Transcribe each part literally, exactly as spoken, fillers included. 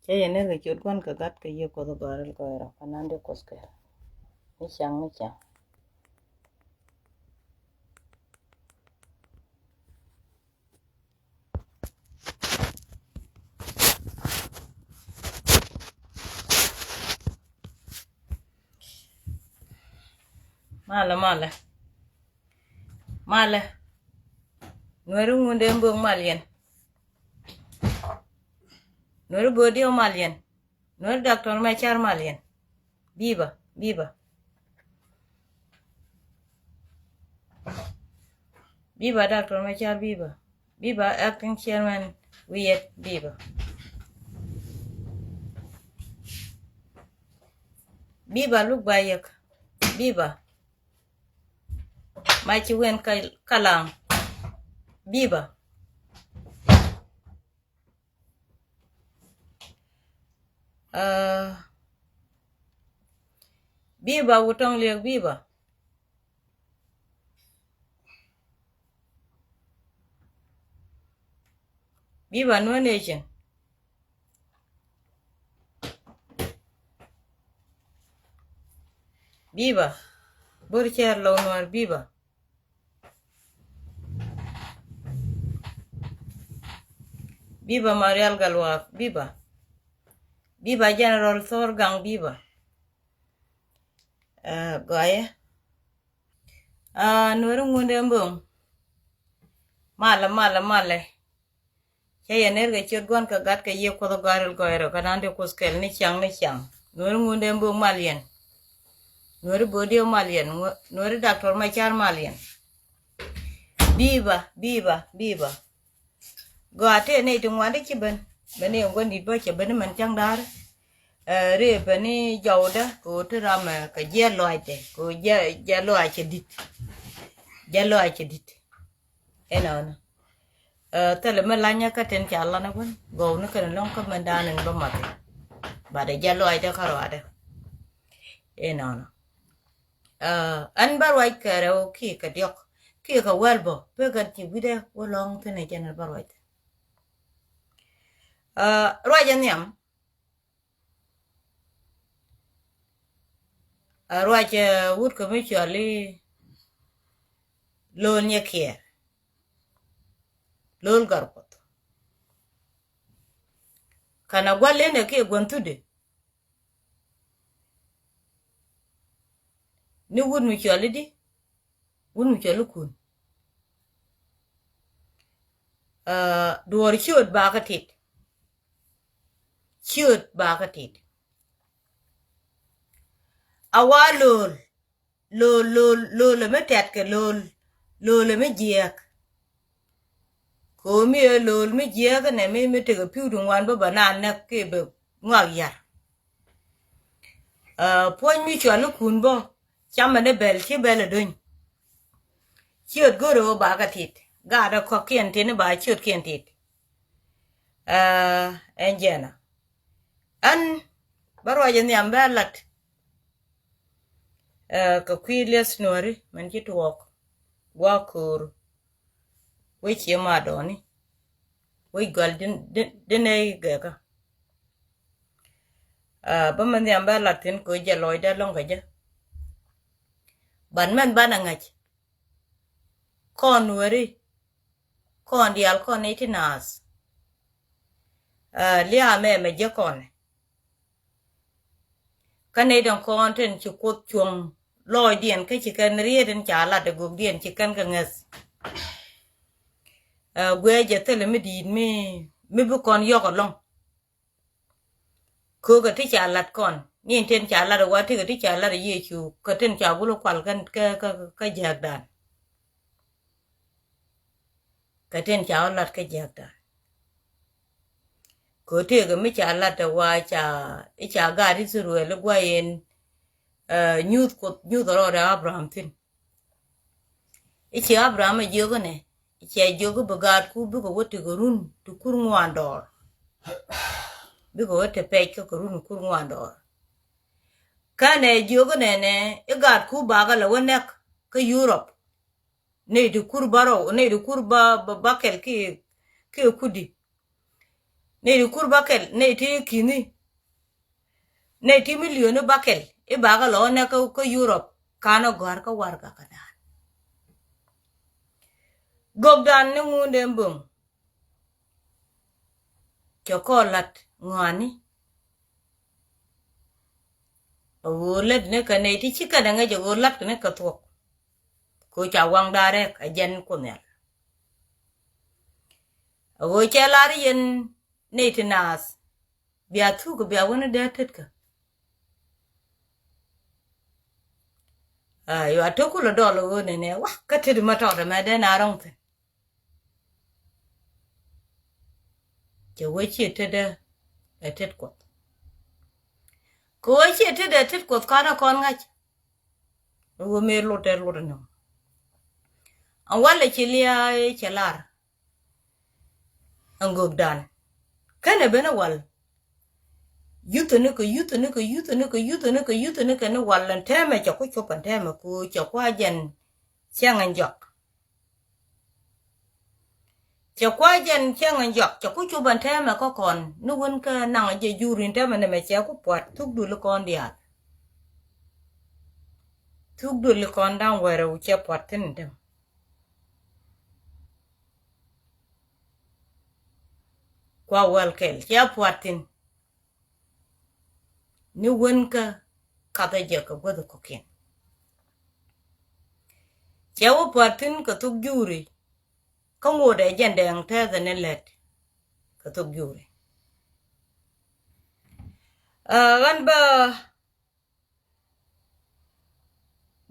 Cä yɛ ner kɛ ciöt Gua̱n kɛ Gat kɛ Yiëë Kuɔth Gɔaa Rɛl Gɔɔy Rɔ kɛ Nandi Kuoth kɛl. Ni ciaŋ, ni ciaŋ. Malɛ, malɛ. Malɛ. Nuɛri Ŋundɛ Mböŋ mal yɛn. Nuɛri Böödiɛw mal yɛn. Nuɛri Doctor Machar mal yɛn. Biba, biba. Biba Doctor Machar, biba. Biba Acting Chairman Wiyet, biba. Biba Luk Bayek, biba. Maci Wen Kalaŋ, biba. Biba Wutɔŋ Liek, biba. Biba Nuer Nation. Biba. Bor Cɛr Lɔw Nuɛr, biba. Biba Marial Galwak, biba. Biba General Thor Gang, biba. Gɔyɛ. Nuɛri Ŋundɛ Mböŋ. Malɛ, malɛ, malɛ. Cä yɛ ner kɛ ciöt Gua̱n kɛ Gat kɛ Yiëë Kuɔth Gɔaa Rɛl Gɔɔy Rɔ kɛ Nandi Kuoth kɛl, ni ciaŋ, ni ciaŋ. Nuɛri Ŋundɛ Mböŋ mal yɛn. Nuɛri Böödiɛw mal yɛn. Nuɛri Doctor Machar mal yɛn. Biba, biba, biba. Gɔaa tëë nɛy ti ŋuan ti ci ben. Ben i̱ ɛn gua̱n di̱t bä cɛ ben i̱ mɛn cäŋ da̱a̱r. Rëë ben i̱ jɔwdä kɛ ɣöö ti ram kɛ jiɛl lɔaacdɛ kɛ ɣöö jiɛl lɔaac cɛ di̱t. Jiɛl lɔaac cɛ di̱t. Inɔnɔ. Thilɛ mi lanyä kä tin ca lan wän gɔw ni kɛn lɔŋ kä mɛn da̱a̱n in bä math. Bat ɛ jɛ lɔaacdä kä ruaadä. Inɔnɔ. Ɛn bä ruac kɛ rɛw kiɛ kɛ diɔk kiɛ kɛ wäl bä pek ɛn ci wi̱dɛ wä lɔŋ thin ɛ jɛn ɛn bä ruac. Ruac ɛ nhiam. Ɛ ruac ɛ wut kɛ mi cɔal i̱ Lo̱o̱l Nyikiɛɛr. Lo̱o̱l Garkuɔth. Kɛnɛ gua̱l in ɛ kiɛ gua̱n thutdɛ. Ni wut mi cɔal i̱di? Wut mi cɔal i̱ Kun. Duɔ̱ɔ̱r ciööt bakä tit. Ciööt bakä tit. A wa lo̱o̱l, lo̱o̱l, lo̱o̱l, lo̱o̱l ɛ mi tɛt kɛ lo̱o̱l, lo̱o̱l ɛ mi jiääk. Ko̱o̱mi ɛ lo̱o̱l mi jiääk ɛnɛ mi, mi tekɛ pi̱w ti ŋuan bä bä naan näk kiɛ bɛ ŋɔak ya̱r. Puɔ̱ny mi cɔal i̱ Kun bä camɛ ni bɛl ci bɛl ɛ do̱ny. Ciööt go̱rɛ ɣöö bakä tit. Gaatdä kɔ̱kiɛn tin i̱ ba ciöötkiɛn tit. Ɛn jɛnä. Ɛn bä ruac in nhiam bɛ lat. Kɛ kui̱ lieth Nuääri mɛn ci tuɔɔk gua̱a̱k ko̱o̱r. Wec cië ma dɔɔni. Wec gɔal din, din, din ɛ gɛkä. Bä mɛn nhiam bɛ lat thi̱n kɛ jɛ lɔcdä lɔ̱ŋ kɛ jɛ. Ban mɛn banɛ ŋäc. Kɔn Nuääri. Kɔn diaal kɔn nɛy ti naath. Lia̱a̱ mɛ mɛ jiäk kɔn. Kä nɛy dɔ̱ŋ kɔn tin ci Kuoth cuɔ̱ŋ lɔɔcdiɛn kä ci kɛn riet in ca lat ɛ gökdiɛn ci kɛn kɛ ŋäth. Guiɛ jɛ thilɛ mi di̱i̱t mi, mi bi kɔn yɔk ɛlɔ̱ŋ. Köökɛ ti ca lat kɔn ni in tin ca lat ɛ wa tekɛ ti ca lat ɛ Yecu kä tin ca gul kual kä, kä, kä, kä jiäkdan. Kä tin ca wä lat kä jiäkdan. Kɛ ɣöö tëëkɛ mi ca lat ɛ wa ca, i̱ ca gaat Ithɛrɛl i̱ gua̱c in nyuth Kuoth nyuth rɔɔdɛ Abraham thi̱n. I̱ ci Abraham ɛ jiök inɛ, i̱ cia jiök i̱ bi gaatku bikɛ wä tekɛ run ti kur ŋuan dɔɔr. Bikɛ wä te pɛc kä kɛ run kur ŋuan dɔɔr. Kɛnɛ jiök inɛ nɛ i̱ gaatku bakɛ lɛ wä nɛk kä Yurop. Nɛy ti kur bärɔw, nɛy ti kur bä, bä, bä kɛl kiɛ, kiɛ kudi. Nɛy ti kur bakɛl, nɛy ti ki̱ni, nɛy ti milioni bakɛl i̱ bakɛ lɔ nɛ kä, kä Yurop, kanɔ gɔ̱a̱r kä warɛgak kɛ da̱a̱n. Gök da̱a̱n ni ŋun dee bo̱ŋ. Cɛ kɔn la̱t ŋɔaani. A ɣöö lät ni kɛ nɛy ti ci kɛn ɛ ŋäc a ɣöö la̱t kɛ ni kɛ thuɔ̱k. Kɛ ɣöö ca waŋ da̱a̱n rɛk a jɛn Kuoth Nhial. A ɣöö cɛ lar yɛn nɛy ti naath bia thuk bia wä ni dee tet kä. Aa, yua tek kulɛ dɔl ɣöö nɛnɛ wa kä tet ma tɔt ɛmɛ dee na rɔ̱ŋ thi̱n. Cɛ wee ciɛ tetdä ɛ tet Kuɔth. Kɛ wee ciɛ tetdä ɛ tet Kuɔth kɔn ɛ kɔn ŋa̱c. Ɛ wee mëë lot ɛ lot ɛnɔ. Ɛn walɛ ci lia̱a̱ cɛ lar. Ɛn gökdan. Kɛnɛ ben ɛ wal. Yuthɛ ni kɛ, yuthɛ ni kɛ, yuthɛ ni kɛ, yuthɛ ni kɛ, yuthɛ ni kɛ ni wal ɛn tɛmɛ cɛ ku cop ɛn tɛmɛ ku cɛ ku a jɛn cɛŋ ɛn jɔak. Cɛ kua̱c jɛn cäŋ in jɔak, cɛ ku cop ɛn tɛmɛ kä kɔn, ni wen kä naŋ jɛ jur in tɛmɛ nɛmɛ cɛ ku pua̱t thuk dul kɔn diaal. Thuk dul kɔn da̱ŋ wɛrɛ wu cɛ pua̱t thi̱n in tɛmɛ. Kua wäl kɛl, cɛ pua̱t thi̱n. Ni wen kä kathɛ jɛ kɛ guäth kɔkiɛn. Cɛ wä pua̱t thi̱n kɛ thok juri. Kä ŋot ɛ jɛn dɛŋ tɛthɛ ni lɛt kɛ thok juri. Ɛ, ɣän bä,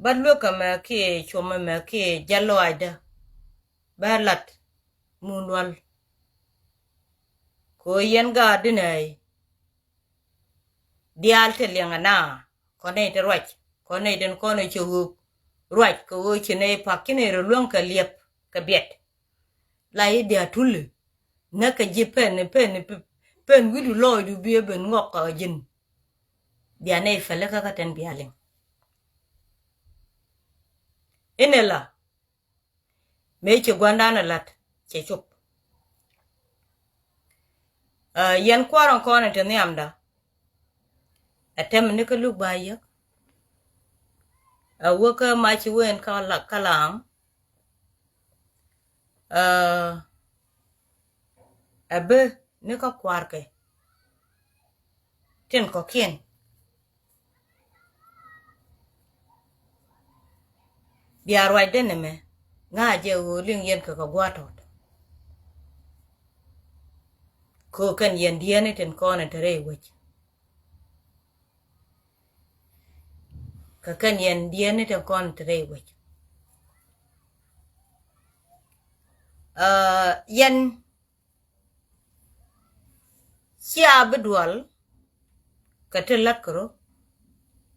bä luekä mɛ kiɛ cuɔmɛ mɛ kiɛ jɛ lɔaacdä. Bä lat mun wal. Kɛ ɣöö yɛn gaat dinɛ diaal te liɛŋɛ na kɔn nɛy te ruac, kɔn nɛy den kɔn cɛ ɣöök ruac kɛ ɣöö ci nɛy pak ci nɛy rɔ luäŋ kɛ liɛp kɛ biɛt. La i̱ diaal tuli näkɛ ji̱ pen, pen, pen wi̱du lɔɔcdu bi ɛ ben ŋɔk kɛ ji̱n. Bia nɛy pälikä kä tɛn bia liŋ. Inɛ la mëë ci gua̱ndan ɛ la̱t cɛ cop. Ɛ, yɛn kua̱r in kɔn in te nhiamda. Ɛ tɛm ni kä luk ba yäk. Ɛ wä kä mac ci wen kä la, kä laŋ. Ɛ, ɛ bi ni kä kua̱rkɛ tin kɔ̱kiɛn. Bia ruacdä nɛmɛ ŋa̱cɛ ɣöö liŋ yɛn kɛ kɛ gua̱a̱th tɔt. Kɛ kɛn yɛn diɛɛni tin kɔn in te rɛy wec. Kɛ kɛn yɛn diɛɛni tin kɔn in te rɛy wec. Aa, yɛn cia bi dual kɛ ti lat kɛ rɔ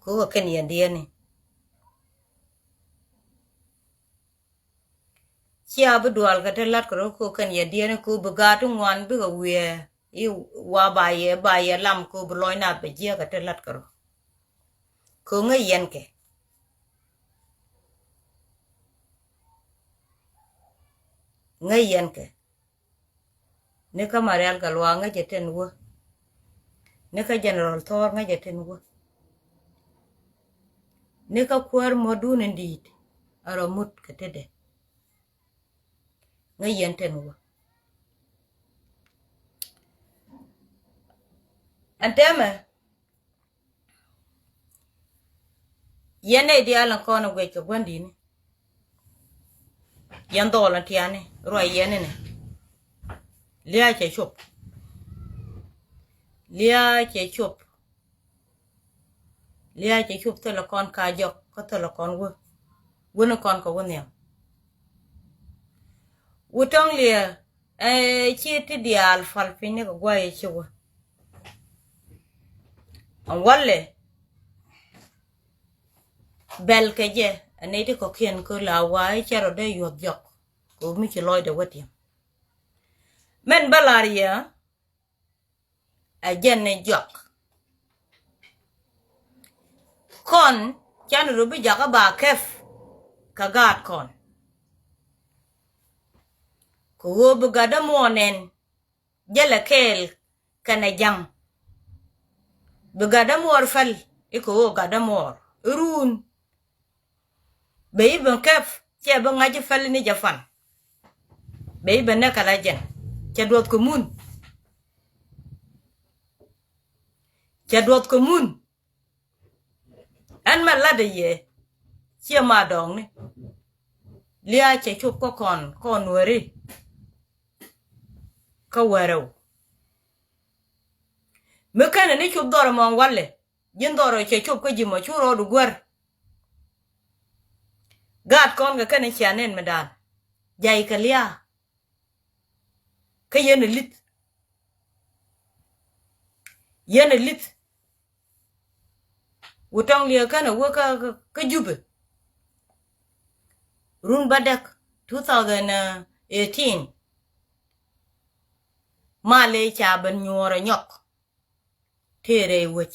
kɛ wä kɛn yɛn diɛni. Cia bi dual kɛ ti lat kɛ rɔ kɛ wä kɛn yɛn diɛni kɛ wä bi gaat ti ŋuan bikɛ wiɛ i̱ wa ba yɛ, ba yɛ lam kɛ wä bi lɔc nath bɛ jiɛ kɛ ti lat kɛ rɔ. Kɛ wä ŋäc yɛn kɛ. Ŋäc yɛn kɛ. Ni kä Marial Gatluak ŋäcɛ tin wä. Ni kä General Thor ŋäcɛ tin wä. Ni kä kuäär muɔ̱tdun in di̱i̱t a rɔ mut kɛ tetdɛ. Ŋäc yɛn tin wä. Ɛn tɛmɛ. Yɛn nɛy diaal in kɔn in guɛc kɛ gua̱ndi̱ni. Yɛn dhɔɔl in tiani ruac yɛn inɛ. Lia̱a̱ cɛ cop. Lia̱a̱ cɛ cop. Lia̱a̱ cɛ cop thilɛ kɔn ka jɔk kä thilɛ kɔn wä. Wä ni kɔn kɛ wä nhiam. Wä täŋ liɛ, ɛ, ci ti diaal pal piny ni kɛ guay ci wä. Ɛn walɛ bɛl kɛ jɛ ɛ nɛy ti kɔ̱kiɛn kä la wa i̱ cɛ rɔ dee yuɔth jɔk kɛ mi ci lɔcdɛ wä tiɛm. Mɛn bä lar yɛ ɛ jɛn ni jɔak. Kɔn can rɔ bi jakä ba kɛp kɛ gaat kɔn. Kɛ ɣöö bi gatdä muɔɔn nɛn jälɛ kɛɛl kɛnɛ ja̱ŋ. Bi gat dämuɔɔr päl i̱ kɛ ɣöö gat dämuɔɔr i̱ ruun. Bɛ i̱ ben kɛp cɛ bi ŋa̱c i̱ päl ni jɛ pan. Bɛ i̱ ben nɛ kɛ la jɛn cɛ duɔth kɛ mun. Cɛ duɔth kɛ mun. Ɛn mɛ latdɛ yɛ ciɛ ma dɔɔŋni. Liaa cɛ cop kä kɔn kɔn weri. Kä wɛrɛw mi kɛnɛ ni cop dhɔrɛ mɔŋ walɛ. Ji̱n dhɔrɛ cɛ cop kä ji̱ mɔ cu rɔɔdu guer. Gaat kɔn kɛ kɛnɛ cia nɛn mi daan jay kɛ liaa. Kä yɛn ɛ li̱th. Yɛn ɛ li̱th. Wutɔŋ liɛ kɛn a wä kä, kä, kä Jubɛ. Run bädäk two thousand eighteen. Malɛ ca ben nyuɔɔr a nyɔk. Tëë rɛy wec.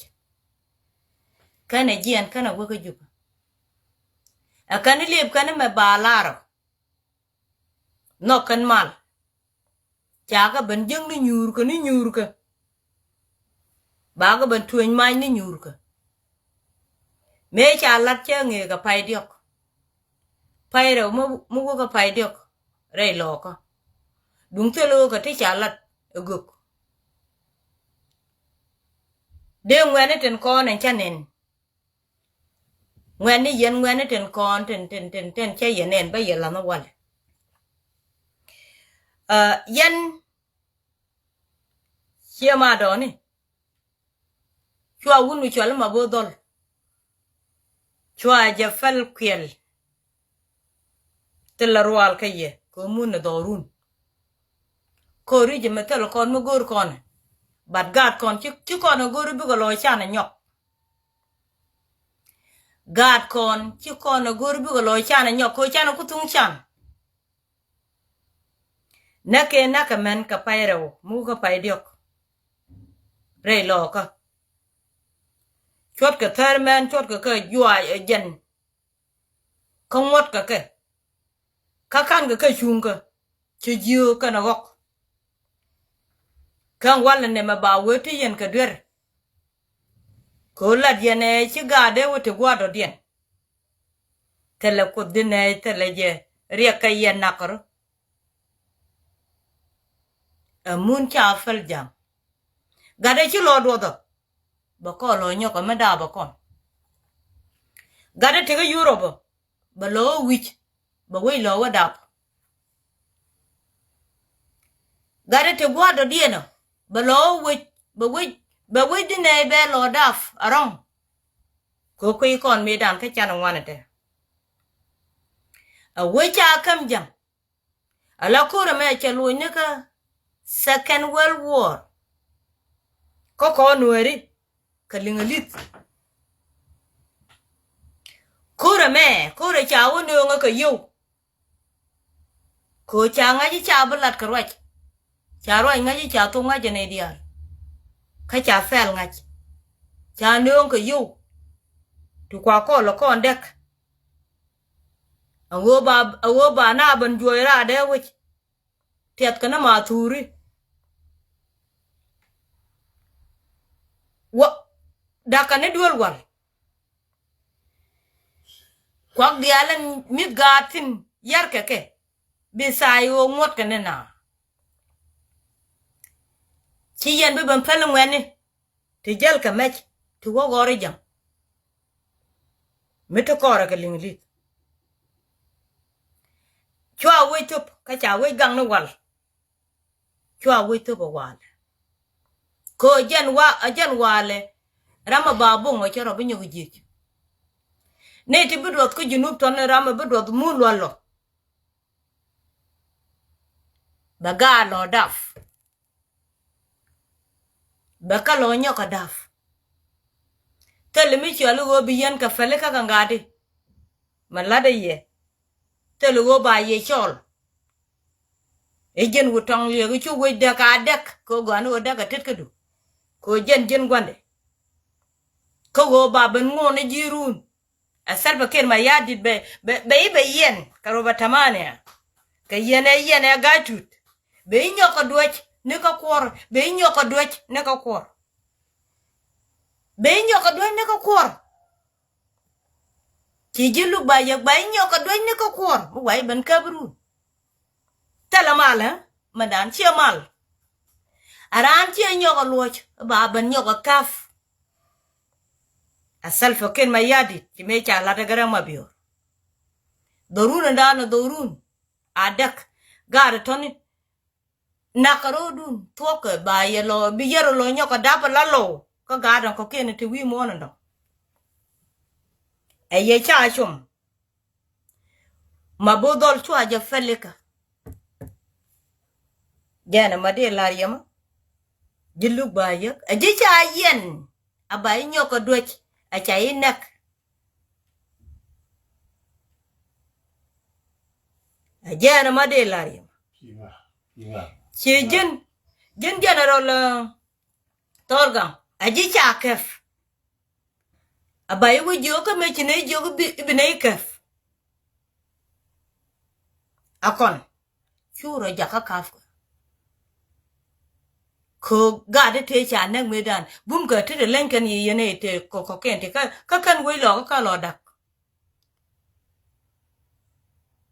Kɛn a jiɛn kɛn a wä kä Jubɛ. Ɛ kɛn i̱ lëëp kɛn imɛ ba larɔ. Nhɔk kɛn mal. Ca kɛ ben jiäk ni nyuurkä ni nyuurkä. Ba kɛ ben tueny mac ni nyuurkä. Mëë ca lat cä ŋëë kɛ pay diɔk. Pay rɛw mi, mi wä kɛ pay diɔk rɛy lɔɔkä. Duŋ thil ɣöö kɛ ti ca lat ɛ gök. Dee ŋuɛ̈ni tin kɔn ɛn cä nɛn. Ŋuɛ̈ni yɛn ŋuɛ̈ni tin kɔn tin, tin, tin, tin cä yɛ nɛn bä yɛ la̱th ni walɛ. Ɛ, yɛn ciɛ ma dɔɔni. Cua wun mi cual ma bo̱o̱ dhɔl. Cua jɛ päl kuɛl. Thilɛ rual kä yɛ kɛ mun ni dhɔrun. Kori jɛ mɛ thilɛ kɔn mi go̱o̱r kɔn. But gaat kɔn ci, ci kɔn a go̱o̱r bikɛ lɔ can a nyɔk. Gaat kɔn ci kɔn a go̱o̱r bikɛ lɔ can a nyɔk kɛ can a ku thuŋ can. Näk kɛ näk kɛ mɛn kɛ pay rɛw muk kɛ pay diɔk. Rɛy lɔɔkä. Cuɔt kɛ thär mɛn cuɔt kɛ kɛ juaac ɛ jɛn. Kä ŋuɔ̱t kɛ kɛ. Kä ka̱n kɛ kɛ cuŋ kɛ. Cɛ jiö kɛn ɛ ɣɔk. Kɛn walɛ nɛmɛ ba wee ti yɛn kɛ duer. Kɛ ɣöö lat yɛn ɛ ci gaat dee wä ti gua̱a̱r dɔ̱diɛn. Thilɛ kuoth di nɛy thilɛ jɛ riɛk kɛ yɛn nak kärɔ. Ɛ mun ca päl ja̱ŋ. Gat ɛ ci lɔ duɔthɔ. Bɛ kɔn lɔ nyɔk ɛ mi daap ɛ kɔn. Gat ɛ tekä Yurop ɔ. Bɛ lɔ wä wi̱c. Bɛ wec lɔ wä dap. Gat ɛ te gua̱a̱r dɔ̱diɛn ɔ bɛ lɔ wec bɛ wec bɛ wec di nɛy bɛ lɔ dap arɔ̱ŋ. Kɛ kui̱ kɔn mëëdan kä can ŋuan ɛ te. A wec ca käm ja̱ŋ. Ala ko̱r ɛmɛ cɛ luɔ̱c ni kä Second World War. Kä kɔn nueeri kɛ liŋ a li̱th. Ko̱r ɛmɛ ko̱r ɛ ca wä nööŋä kɛ yio̱w. Kɛ ɣöö ca ŋa̱c i̱ ca bi lat kɛ ruac. Ca ruac ŋa̱c i̱ ca thok ŋa̱c ɛ nɛy diaal. Kä ca pɛl ŋa̱c. Ca nööŋ kɛ yio̱w. Ti kua kɔl ɛ kɔn däk. A ɣöö ba, a ɣöö ba na ben juɔc raadɛ wec. Tiɛth kɛ ni ma thuuri. Wä da̱kä ni duel wal. Kuak diaal in mi̱th gaat thi̱n yar kɛ kɛ bi thaay ɣöö ŋuɔ̱t kɛ ni na. Ci yɛn bi ben päl ŋuɛ̈tni ti jäl kɛ mɛc ti wä ɣɔr i̱ jäŋ. Mi ti kɔrɛ kɛ liŋ li̱th. Cua wec thöp kä ca wec gaŋ ni wal. Cua wec thöp ɛ walɛ. Kɛ ɣöö jɛn wa, ɛ jɛn walɛ. Ram ɛ ba bo̱ŋ ɛ cɛ rɔ bi nyɔk jiec. Ni ti bi duɔth kä Junub tɔni ram ɛ bi duɔth mun lual lɔ. Bɛ gaat lɔ dap. Bɛ kä lɔ nyɔk ɛ dap. Thil mi cɔl i̱ ɣöö bi yɛn kɛ päli kä kɛ ŋa̱a̱di. Mɛ la̱tdä yɛ. Thil ɣöö ba yɛ cɔl. I̱ ji̱n wut tɔŋ liɛk i̱ cu wec däk a däk kɛ ɣöö gɔ̱a̱n ɣöö däk a tet kädu. Kɛ ɣöö ji̱n ji̱n gua̱ndɛ. Kä ɣöö ba ben ŋuɔ̱n i̱ ji̱run. Ɛ Salva Kiir Mayardit bɛ, bɛ, bɛ i̱ bɛ yɛn kɛ rubä tamania. Kɛ yɛn ɛ yɛn ɛ ga̱a̱c tut. Bɛ i̱ nyɔk kɛ duäc. ni kä kuɔr. Bɛ inyɔk kɛ duec ni kä kuɔr. Bɛ inyɔk kɛ duec ni kä kuɔr. Ci ji̱ luk ba yek ba inyɔk kɛ duec ni kä kuɔr. Mi wa i̱ ben käp run. Thilɛ mal ɛ mɛ dan ciɛ mal. A raan ciɛ nyɔk a luɔc ba ben nyɔk a käp. A Salva Kiir Mayardit ci mëë ca lat a Garaŋ Mabior. Dhorun in dan a dhorun a däk. Gaat a tɔni. Nak a ro̱o̱dun thuɔ̱k kɛ ba yɛ lɔ bi yɛr a lɔ nyɔk a dap a la lɔw. Kä gaat a kɔkiɛn ti wi̱i̱ muɔ̱ɔ̱n in dɔ̱ŋ. Ɛ yɛ ca cum. Ma bo̱o̱ dhɔl cua jɛ pɛlikä. Jɛn ɛmɔ dee lar yɛmɔ. Ji̱ luk ba yäk ɛ ji̱ ca yɛn. A ba i̱ nyɔk kä duec a ca i̱ nɛk. Ɛ jɛn ɛmɔ dee lar yɛmɔ. Ci ji̱n ji̱n general Thɔr Gaŋ a ji̱ ca kɛp. A ba i̱ wä jiök kä mëë ci nɛ jiök i̱ bi nɛ i̱ kɛp. A kɔn cu rɔ jakä kap kɛ. Kɛ gat i̱ tëë ca nɛk mëëdan bum kɛ ti ti leny kɛn yi yɛn i̱ tëë kɔ kɔkiɛn ti kä kɛn wec lɔ kä lɔ dak.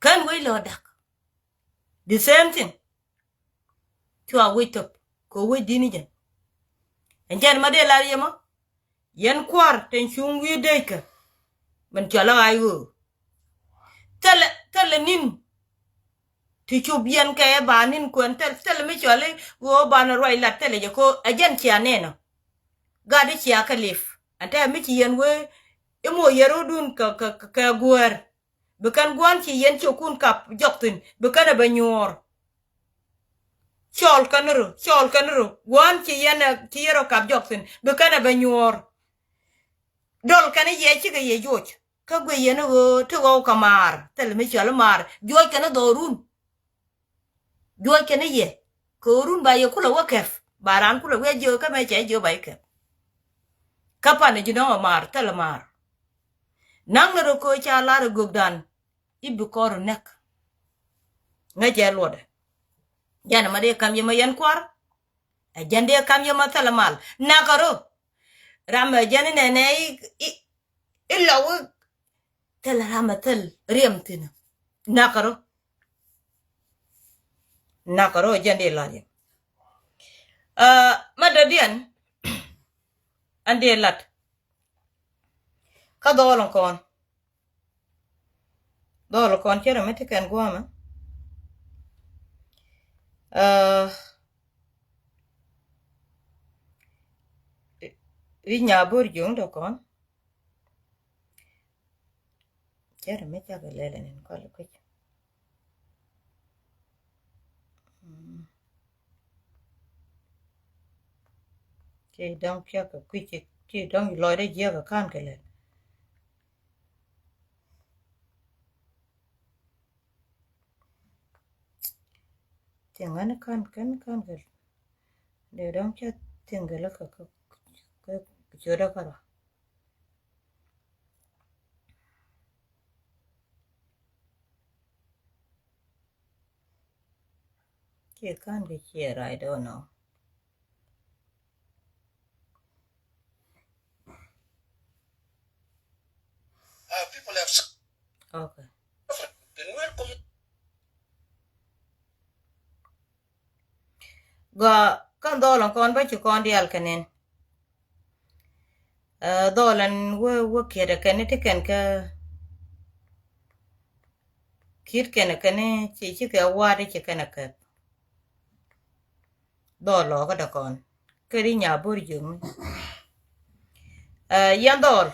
Kɛn wec lɔ dak. The same thing. Cua wec thöp kɛ wec di̱t ni jɛn. Ɛn jɛn ma dee lar yɛ mɔ. Yɛn kua̱r tin cuŋ wi̱i̱ dee kɛ. Min cɔl a ɣa̱c ɣöö thilɛ thilɛ ni̱n. Ti cup yɛn kɛ ba ni̱n kuɛn thil thilɛ mi cɔl i̱ ɣöö banɛ ruac lat thilɛ jɛ ko ɛ jɛn cia nɛnɔ. Gat i̱ cia kɛ lip ɛn tɛ mi ci yɛn wee. I̱ moc yɛn ro̱dun kɛ kɛ kɛ guäär. Bi kɛn gua̱n ci yɛn ciökun kap jɔk thi̱n bi kɛn ɛ bɛ nyuɔɔr. Cɔɔl kɛn rö cɔɔl kɛn rö gua̱n ci yɛn ɛ ci yɛn rɔ kap jɔk thi̱n bi kɛn ɛ bɛ nyuɔɔr. Dɔl kɛn yɛ cikɛ yɛ joc kä guiy yɛn ɣöö ti ɣɔw kɛ maar thil mi cɔal i̱ maar juɔc kɛn i̱ dhɔrun. Juɔc kɛn i̱ yɛ kɛ ɣöö run ba yɛ kulɛ wä kɛp ba raan kulɛ wä jiök kä mɛ cɛ jiök ba i̱ kɛp. Kä pan i̱ ji̱ nɔŋ ɛ maar thil ɛ maar. Naŋ ni rɔ köö ca lar ɛ gökdan i̱ bi kɔr ɛ näk. Ŋäcɛ luɔtdɛ. Jɛn ɛmɔ dee kam yɛ mɛ yɛn kua̱r. Ɛ jɛn dee kam yɛ mɛ thil ɛ mal nakä rɔ. Ram ɛ jɛn inɛnɛ i̱ i̱ i̱ lɔw i̱ thil ram ɛ thil riɛm thi̱n. Nakä rɔ. Nakä rɔ jɛn dee lat yɛ. Ɛ mɛ dɔ̱diɛn. Ɛn dee lat. Kä dhɔɔl in kɔn. Dhɔɔl in kɔn cɛ rɛ mi ti kɛn gua̱a̱mɛ. Ɛ ri nya bo̱r jiöŋ dɔ kɔn. Cɛ rɛ mi cakɛ lɛl ɛn in kɔl kui̱c. Ci dɔ̱ŋ piɛk kɛ kui̱c ci dɔ̱ŋ lɔcdɛ jiäk kɛ ka̱n kɛ lɛl. Thieŋ ɣän ka̱n kɛn ka̱n kɛ dee dɔ̱ŋ cä thieŋ kɛ lä kɛ kɛ ciötdä kärɔa. Ciɛ ka̱n kɛ ciɛ, I don't know. Okay. Gɔaa, kä dhɔl in kɔn bä ci kɔn diaal kɛ nɛn. Ɛ dhɔl in wä wä kiɛt ɛ kɛn ti kɛn kä kiɛt kɛn ɛ kɛn ci ci kɛ wa̱a̱t ci kɛn ɛ kɛp. Dhɔl lɔɔkä dɛ kɔn kä ri nya bo̱r jiökni. Ɛ yɛn dhɔl.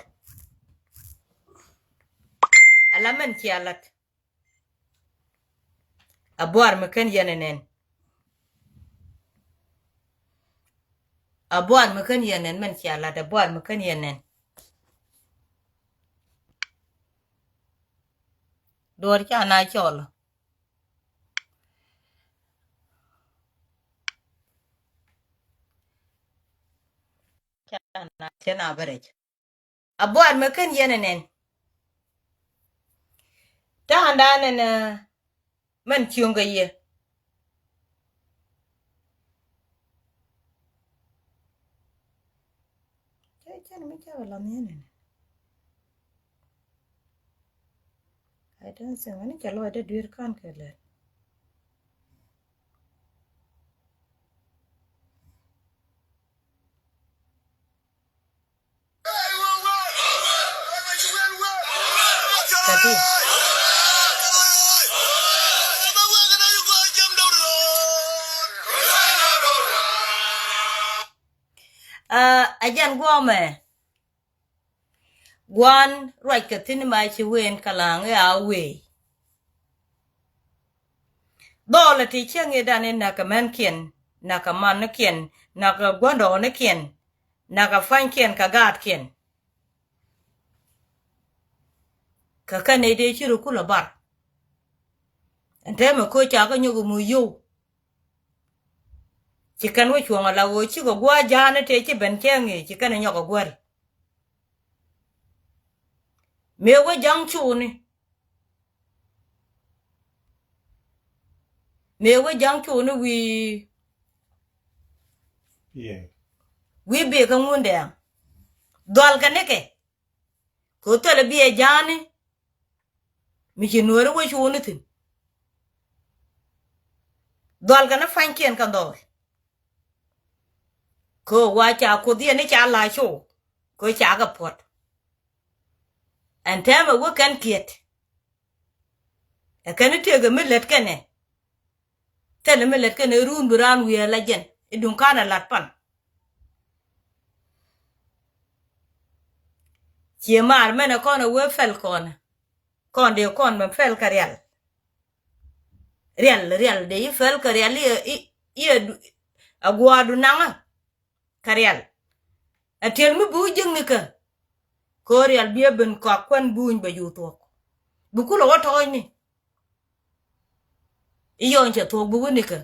Ala mɛn cia lat. A buar mi kän yɛn ɛ nɛn. A buar mi kän yɛn nɛn mɛn cia lat a buar mi kän yɛn nɛn. Duɔr ca na cɔl. Ca na cɛ na bä rɛc. A buar mi kän yɛn ɛ nɛn. Ta̱a̱ndan ɛn mɛn cieŋ kɛ yɛ. Cɛ cɛn mi cɛ kɛ lath ni ɛn ɛn. I don't think ni cɛ lɔcdɛ dueer kan kɛ lɛl. Aa, a jɛn guɔmɛ. Guan ruac kɛ thi̱n ma ci wen kɛ la̱a̱ŋ i̱ a wee. Dhɔɔlɛ ti cieŋ i̱ dan i̱ näk kɛ mänkiɛn, näk kɛ mankiɛn, näk kɛ gua̱ndɔɔŋnikiɛn, näk kɛ pa̱nykiɛn kɛ gaatkiɛn. Kɛ kɛn i̱ dee ci rɔ kulɛ bar. Ɛn tɛmɛ ko̱ ca kä nyɔk i̱ mu yio̱w. Ci kɛn wä cuɔ̱ŋ ala ɣöö cikɛ gua̱a̱ ja̱a̱ni tëë ci ben cɛ ŋi̱i̱c ci kɛn i̱ nyɔk ɛ guäri. Mëë wä ja̱ŋ cuuni. Mëë wä ja̱ŋ cuuni wi̱i̱. Wi̱i̱ bi̱i̱ kä ŋundɛ. Dhual kɛ nikɛ. Kɛ ɣöö thilɛ biɛ ja̱a̱ni. Mi ci nuɔ̱ɔ̱ri wä cuuni thi̱n. Dhual kɛ ni pa̱nykiɛn kɛ dhɔɔl. Kɛ ɣöö wa ca kuoth yɛn ni ca la cu. Kɛ ɣöö ca kɛ puɔ̱t. Ɛn tɛmɛ wä kɛn kiɛt. Ɛ kɛn i̱ tëëkɛ mi lät kɛnɛ. Thilɛ mi lät kɛnɛ run bi raan wiee la jɛn i̱ duŋ ka̱n ɛ la̱t pan. Ciɛ maar mɛnɛ kɔn ɛ wee pɛl kɔn. Kɔn dee kɔn mɛ pɛl kɛ rial. Rial, rial dee i̱ pɛl kɛ rial i̱, i̱, i̱, a gua̱a̱du naŋä. Kɛ rial. Ɛ tiɛl mi bi wä jiäkni kä. Kɛ ɣöö rial biɛ ben kɔak kuän buny bɛ ju thuɔ̱k. Bi kulɛ wä tɔɔcni. I̱ yɔny cɛ thuɔ̱k bi wä nikä.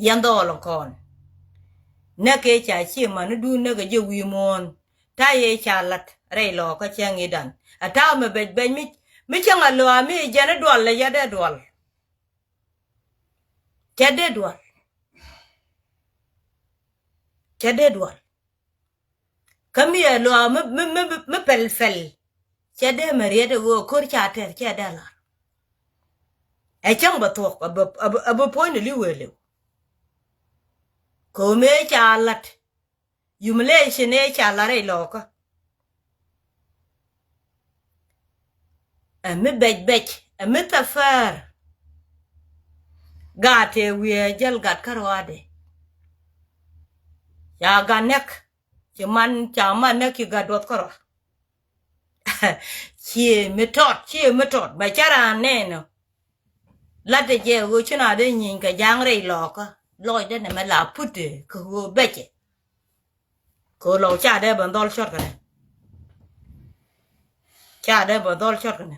Yɛn dhɔɔl kɔn. Näk ëë ca ci mani duun näk ɛ jɛ wi̱i̱ muɔ̱ɔ̱n. Ta̱yɛ ca la̱t rɛy lɔɔkä cäŋ i̱dan. Ɛ ta̱a̱ mɛ bɛc bɛc mi, mi cäŋ a lo̱a̱ mi jɛn i̱ dual lɛ yɛ dee dual. Cɛ dee dual. Cɛ dee dual. Kä mi ɛ luaak mi, mi, mi, mi pɛl pɛl. Cɛ dee mɛ riet ɛ ɣöö ko̱r ca tɛth cɛ dee lar. Ɛ cäŋ bɛ thuɔ̱k ɛ bɛ, ɛ bɛ, ɛ bɛ puɔ̱ny ni li̱w wëë li̱w. Ko̱mɛ ca la̱t. Humiliation ëë ca la̱r rɛy lɔɔkä. Ɛ mi bɛc bɛc, ɛ mi thɛpɛɛr. Gaat tëë wiee jäl gat kä ruaadɛ. Ca gat näk, ci man, ca man näk ci gat duɔth kä rua. Ciɛ mi tɔt, ciɛ mi tɔt, bɛ cä raan nɛɛnɔ. La̱tdɛ jɛ ɣöö ci na dee nyieeny kɛ ja̱a̱ŋ rɛy lɔɔkä. Lɔcdɛ nɛmɛ la put kɛ ɣöö bɛcɛ. Kɛ ɣöö lɔw ca dee bɛ dhɔl cɔt kɛ nɛ. Ca dee bɛ dhɔl cɔt kɛ nɛ.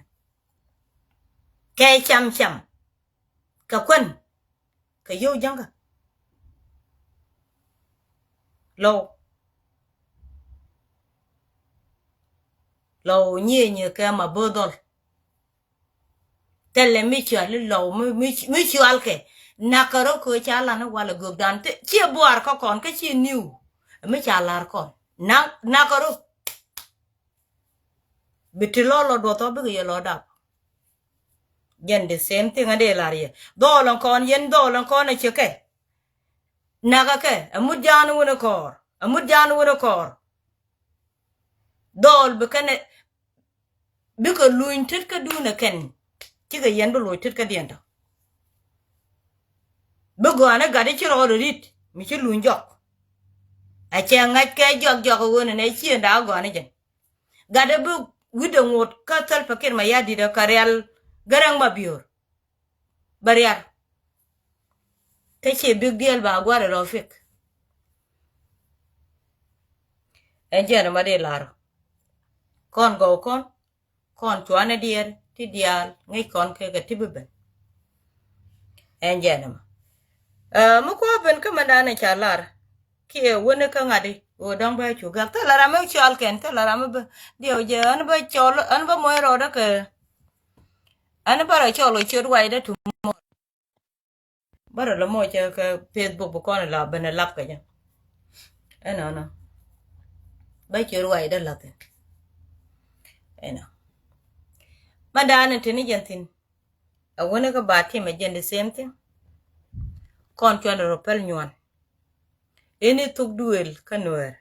Kɛ cam cam. Kɛ kuän. Kɛ yio̱w jäŋkä. Lɔw. Lɔw nyieenyɛ kɛ ma bo̱o̱ dhɔl. Thilɛ mi cual i̱ lɔw mi, mi, mi cualkɛ. Nakä rɔ kɛ ca lan i̱ walɛ gökdan. Ciɛ buar kä kɔn kä ciɛ niw. Mi ca lar kɔn. Nak, nakä rɔ. Bi ti lɔ lɔ duɔth ɔ bikɛ yɛ lɔ dap. Jɛn the same thing a dee lar yɛ. Dhɔɔl ɛn kɔn yɛn dhɔɔl ɛn kɔn a ciɛ kɛ. Nakä kɛ. Ɛ mut jaan wun ɛ kɔɔr. Ɛ mut jaan wun ɛ kɔɔr. Dhɔɔl bi kɛn ɛ. Bikɛ luny tet kä duun ɛ kɛn. Cikɛ yɛn bi loc tet kä diɛn tɔ. Bi gɔ̱a̱n i̱ gat i̱ ci rɔɔd i̱ ri̱t mi ci luny jɔk. A cɛ ŋa̱c kɛ jɔk jɔk i̱ ɣöö nɛ nɛ ciëënda a gɔ̱a̱n i̱ jɛn. Gat i̱ bi wi̱cdɛ ŋot kä thäl pekir ma ya̱ di̱t ɛ kɛ rial gäräŋ ma biöör. Bä riar. Kä ci big deal ba gua̱r rɔ fik. Ɛn jɛn ma di lar. Kɔn gɔw kɔn. Kɔn cuanɛ diɛɛr ti diaal ŋäc kɔn kɛ kɛ ti bi ben. Ɛn jɛn ma. Ɛ mi kuɔ ben kä mɛn danɛ ca lar. Kiɛ wä ni kä ŋa̱t i̱ ɣöö dɔ̱ŋ bä cu gak thilɛ ram mi cɔal kɛn thilɛ ram mi bä diɛw jɛ ɣän bä cɔl ɣän bä muɔc rɔɔdä kɛ. Ɣän bä rɔ cɔl ɣä ciöt wacdä tu muɔc. Bä rɔ lɛ muɔc cɛ kɛ Facebook bi kɔn ila ben ɛ lap kɛ jɛ. Ɛnɔnɔ. Bä ci ruacdä la̱th in. Ɛnɔ. Ma da̱a̱n in te ni jɛn thi̱n. A wäni kä ba tim ɛ jɛn the same thing. Kɔn cuandɛ rɔ päl nyuan. Ini thuk duëël kä Nuäär.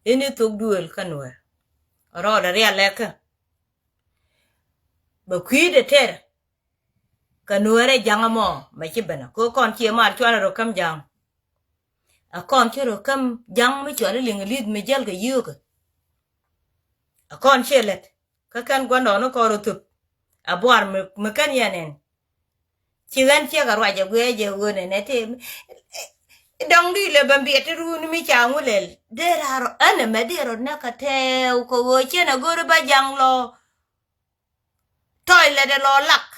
Ini thuk duëël kä Nuäär. Rɔɔdɛ rial lɛkä. Bɛ kui̱dɛ tɛr. Kä Nuäärɛ ja̱ŋ ɛmɔ mɛ ci ben ɛ kɛ kɔn ci mar cuanɛ rɔ käm ja̱ŋ. Ɛ kɔn ci rɔ käm ja̱ŋ mi cuali liŋ li̱th mi jäl kɛ yio̱o̱kä. Ɛ kɔn ci lɛt kä kɛn gua̱ndɔɔŋni kɔn rɔ thöp. Ɛ buar mi, mi kɛn yɛn ɛn. Ci ɣän ciɛ kɛ ruac ɛ guiɛ jɛ ɣöö nɛnɛ tëë. Dɔ̱ŋ di lɛ bɛ biɛt ti ruun mi ca ŋu lɛl. Dee raar ɔ ɛn ɛmɛ dee rɔ nɛ kɛ tɛɛw kɛ ɣöö ciɛn ɛ go̱ri bä ja̱ŋ lɔ. Tɔy lɛ dee lɔ lak.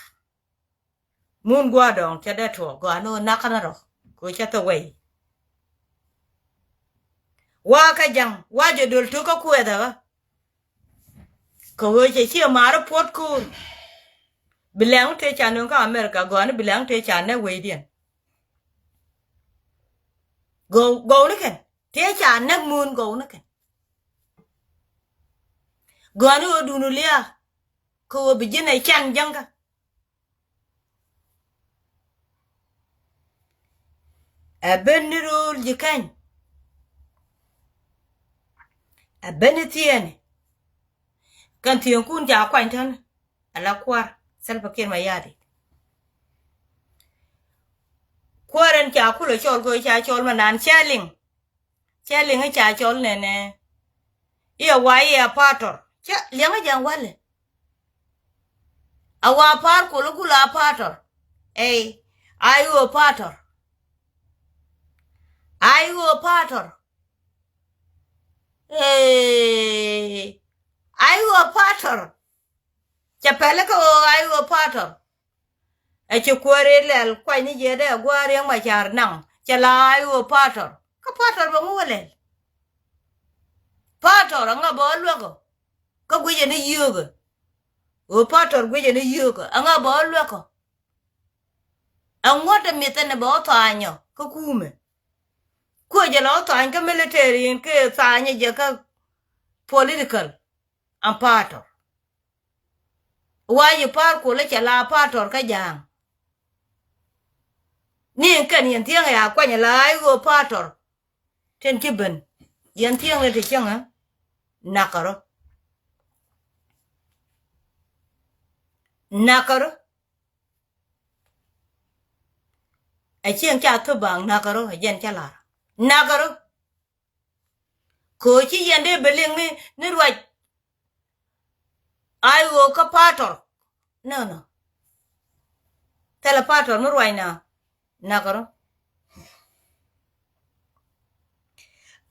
Mun gua̱a̱r dɔ̱ŋ cɛ dee tuɔɔk gɔaa ni ɣöö nakä ni rɔ kɛ ɣöö cɛ thok wɛy. Wa̱a̱ kä ja̱ŋ wa̱a̱ jɛ döl tuk kä kuɛthä ɣä. Kɛ ɣöö cɛ ciɛ ma̱a̱r puɔ̱t ko̱o̱r. Bi lɛŋ tëë ca nöŋ kä America gɔaa ni bi lɛŋ tëë ca nɛk wecdiɛn. Gɔw, gɔw ni kɛn tëë ca nɛk mun gɔw ni kɛn. Gɔaa ni ɣöö duŋdu lia̱a̱ kɛ ɣöö bi ji̱n ɛ can jäŋkä. Ɛ ben ni ro̱o̱l ji̱ kɛny. Ɛ ben ni thieenɛ. Kɛn thieenkun ca kuany tän. Ala kua̱r Salva Kiir Mayardit. Kuäär ɛn ca kulɛ cɔl kɛ ca cɔl ma naan cɛ liŋ. Cɛ liŋ i̱ ca cɔl nɛnɛ. I̱ a wa i̱ a pa̱a̱tɔr cɛ liɛŋä jɛ walɛ. A wa pa̱a̱r kul i̱ kul a pa̱a̱tɔr. Ey, a i̱ ɣöö pa̱a̱tɔr. A i̱ ɣöö pa̱a̱tɔr. Ey, a i̱ ɣöö pa̱a̱tɔr. Cɛ pɛli kä ɣöö a i̱ ɣöö pa̱a̱tɔr. Ɛ ci kuäär i̱ lɛl kuany ni jiɛt dee gua̱a̱r yɛn ma ca̱r naŋ cɛ la a i̱ ɣöö pa̱a̱tɔr kä pa̱a̱tɔr bɛ ŋu wä lɛl. Pa̱a̱tɔr aŋa bä ɣä luäk ɔ kä guicɛ ni yio̱o̱kɛ. Ɣöö pa̱a̱tɔr guicɛ ni yio̱o̱kɛ aŋa bä ɣä luäk ɔ. Ɛŋuɔ̱t ɛ mith ɛn ɛ bɛ ɣä tha̱a̱ny ɔ kä kuumɛ. Kuɛ jɛ la ɣä tha̱a̱ny kä military in kɛ tha̱a̱ny jɛ kä political. An pa̱a̱tɔr. Wa yi pa̱a̱r kulä cɛ la pa̱a̱tɔr kä ja̱a̱ŋ. Ni in kɛn yɛn thiäŋ ya kuany la i̱ ɣöö pa̱a̱tɔr. Tin ci ben yɛn thiäŋ ni ti cäŋä. Nakä rɔ. Nakä rɔ. Ɛ cieŋ ca thop baaŋ nakä rɔ ɛ jɛn cä lar. Nakä rɔ. Kɛ ɣöö ci yɛn dee bi liŋ ni, ni ruac. A i̱ ɣöö kä pa̱a̱tɔr. Nä nä. Thilɛ pa̱a̱tɔr mi ruac na. Nakä rɔ.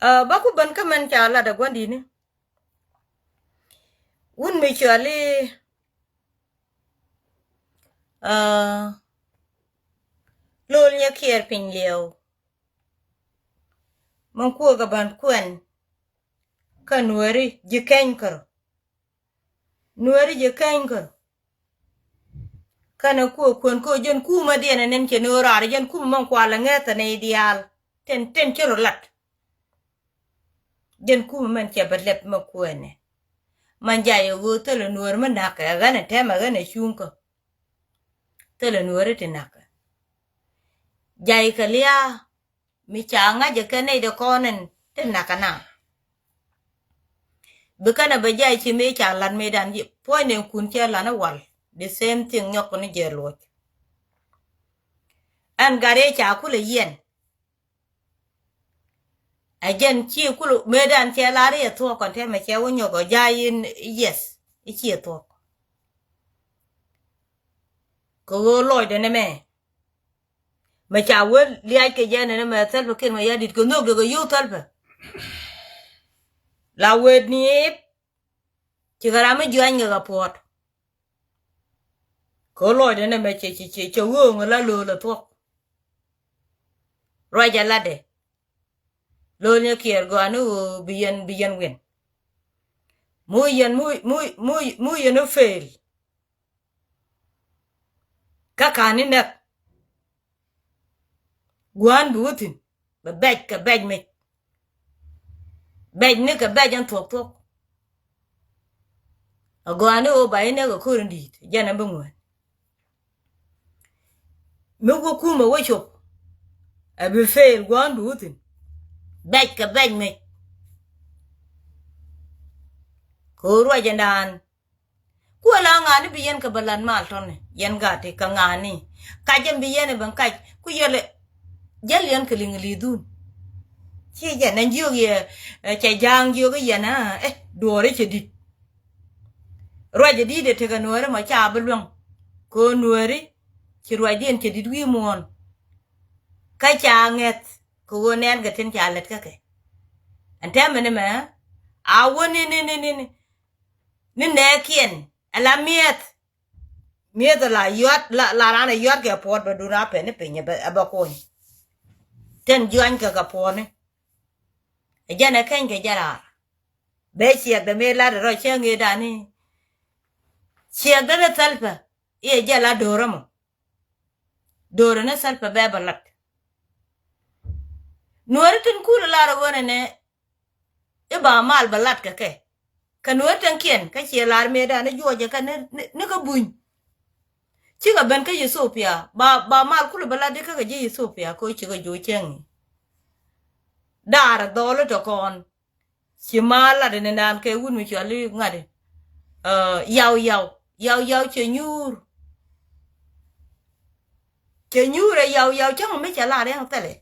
Ɛ, bä ku ben kä mɛn ca lat ɛ gua̱ndi̱tni. Wut mi cɔal i̱, ɛ, Lo̱l Nyakiɛɛr Piny Liɛw. Min kuäär kɛ ban kuɛn kä Nuääri ji̱ kɛny kär. Nuääri ji̱ kɛny kär. Kɛnɛ kuäär kuɛn kä jɛn kumä diɛn ɛ nɛn cɛ ni ɣöö raar jɛn kumä mɛn kualɛ ŋäthɛ nɛy diaal. Tin, tin ci rɔ lat. Jɛn kumä mɛn cɛ bɛ lɛp mɛ kuɛnɛ. Man jay ɛ ɣöö thilɛ Nuäär mi na̱kɛ ɛ ɣän ɛ tɛmɛ ɣän ɛ cuŋkä. Thilɛ Nuääri ti na̱kɛ. Jay kɛ lia̱a̱. Mi ca ŋa̱c ɛ kɛ nɛy dee kɔn ɛn ti nakä na. Bi kɛnɛ bɛ jay ci mëë ca lat mëëdan ji̱ puɔ̱ny nɛn kun cɛ lan i̱ wal. The same thing nyɔk ni jɛ luɔc. Ɛn gat i̱ ca kulɛ yiɛn. Ɛ jɛn ci kulɛ mëëdan cɛ lar i̱ ɛ thuɔ̱k kɔn tɛmɛ cɛ wä nyɔk ɔ jay in yes i̱ ci ɛ thuɔ̱k. Kɛ ɣöö lɔcdɛ nɛmɛ. Mɛ ca wee liac kɛ jɛ nɛnɛ mɛ Salva Kiir Mayardit kɛ nhök dee kɛ yio̱w Salva. La wee niip. Cikɛ ram mi juany kɛ kɛ puɔt. Kɛ lɔcdɛ nɛmɛ cɛ, cɛ, cɛ, cɛ ɣööŋ la Lo̱l ɛ thuɔ̱k. Ruac ɛ latdɛ. Lo̱l Nyakiɛɛr gɔaa ni ɣöö bi yɛn, bi yɛn win. Mu yɛn, mu, mu, mu, mu yɛn ɔ fail. Kä ka̱n ni nɛk. Gua̱a̱n bi wä thi̱n bɛ bɛc kɛ bɛc mec. Bɛc ni kɛ bɛc ɛn thuɔk thuɔk. A gɔaa ni ɣöö ba inɛ kɛ ko̱r in di̱i̱t jɛn ɛn bi ŋuɛn. Mi wä kumɛ wä cop ɛ bi fail gua̱a̱n duut thi̱n. Bɛc kɛ bɛc mec. Kɛ ɣöö ruac ɛn daan. Kuɛ la ŋa̱a̱ni bi yɛn kɛ bä lat mal tɔni yɛn gati kɛ ŋa̱a̱ni. Kac ɛn bi yɛn ɛ ben kac ku yɛl jäl yɛn kɛ liŋ li̱i̱dun. Ci jɛ nɛn jiök yɛ cɛ ja̱a̱ŋ jiök yɛn ɛ duɔɔri cɛ di̱t. Ruac ɛ di̱t ɛ tekɛ nuääri mɔ ca bi luäŋ. Kɛ nuääri ci ruacdiɛn cɛ di̱t wi̱i̱ muɔ̱ɔ̱n. Kä ca ŋɛth kɛ ɣöö nɛɛn kɛ tin ca lät kä kɛ. Ɛn tɛmɛ ni mɛ a wä ni ni ni ni ni nɛɛkiɛn ɛ la miɛth. Miëth la yuat la, la ran a yuat kɛ puɔt bɛ dun a pɛn ni piny a bɛ kuny. Tɛn juany kɛ kɛ puɔni. Ɛ jɛn ɛ keny kɛ jɛ raar. Bɛ ciɛk dɛ mëë lat rɔ cɛ ŋëë dani. Ciɛk dɛ ni thɛlpɛ iɛ jɛ la do̱rä mɔ. Do̱rä ni thɛlpɛ bɛ bɛ lat. Nuɔri tin kul lar ɛ wänɛ nɛ. I̱ ba mal bɛ lat kɛ kɛ kɛ nuɔ̱ɔ̱r tɛŋkiɛn kä ciɛ lar mëëdan i̱ juɔcɛ kɛ ni kä buny. Cikɛ ben kä Ethiopia ba, ba mal kulɛ bɛ lat i̱ kä kɛ ji̱ Ethiopia kä cikɛ juɔc cɛŋ i̱ da̱a̱r dhɔl i̱ tɔ kɔn. Ci mal lat in naan kɛ wut mi cual i̱ ŋa̱t i̱ yaw yaw yaw yaw cɛ nyuur. Cɛ nyuur ɛ yaw yaw cäŋ mi cɛ lar yɛn thɛlɛ.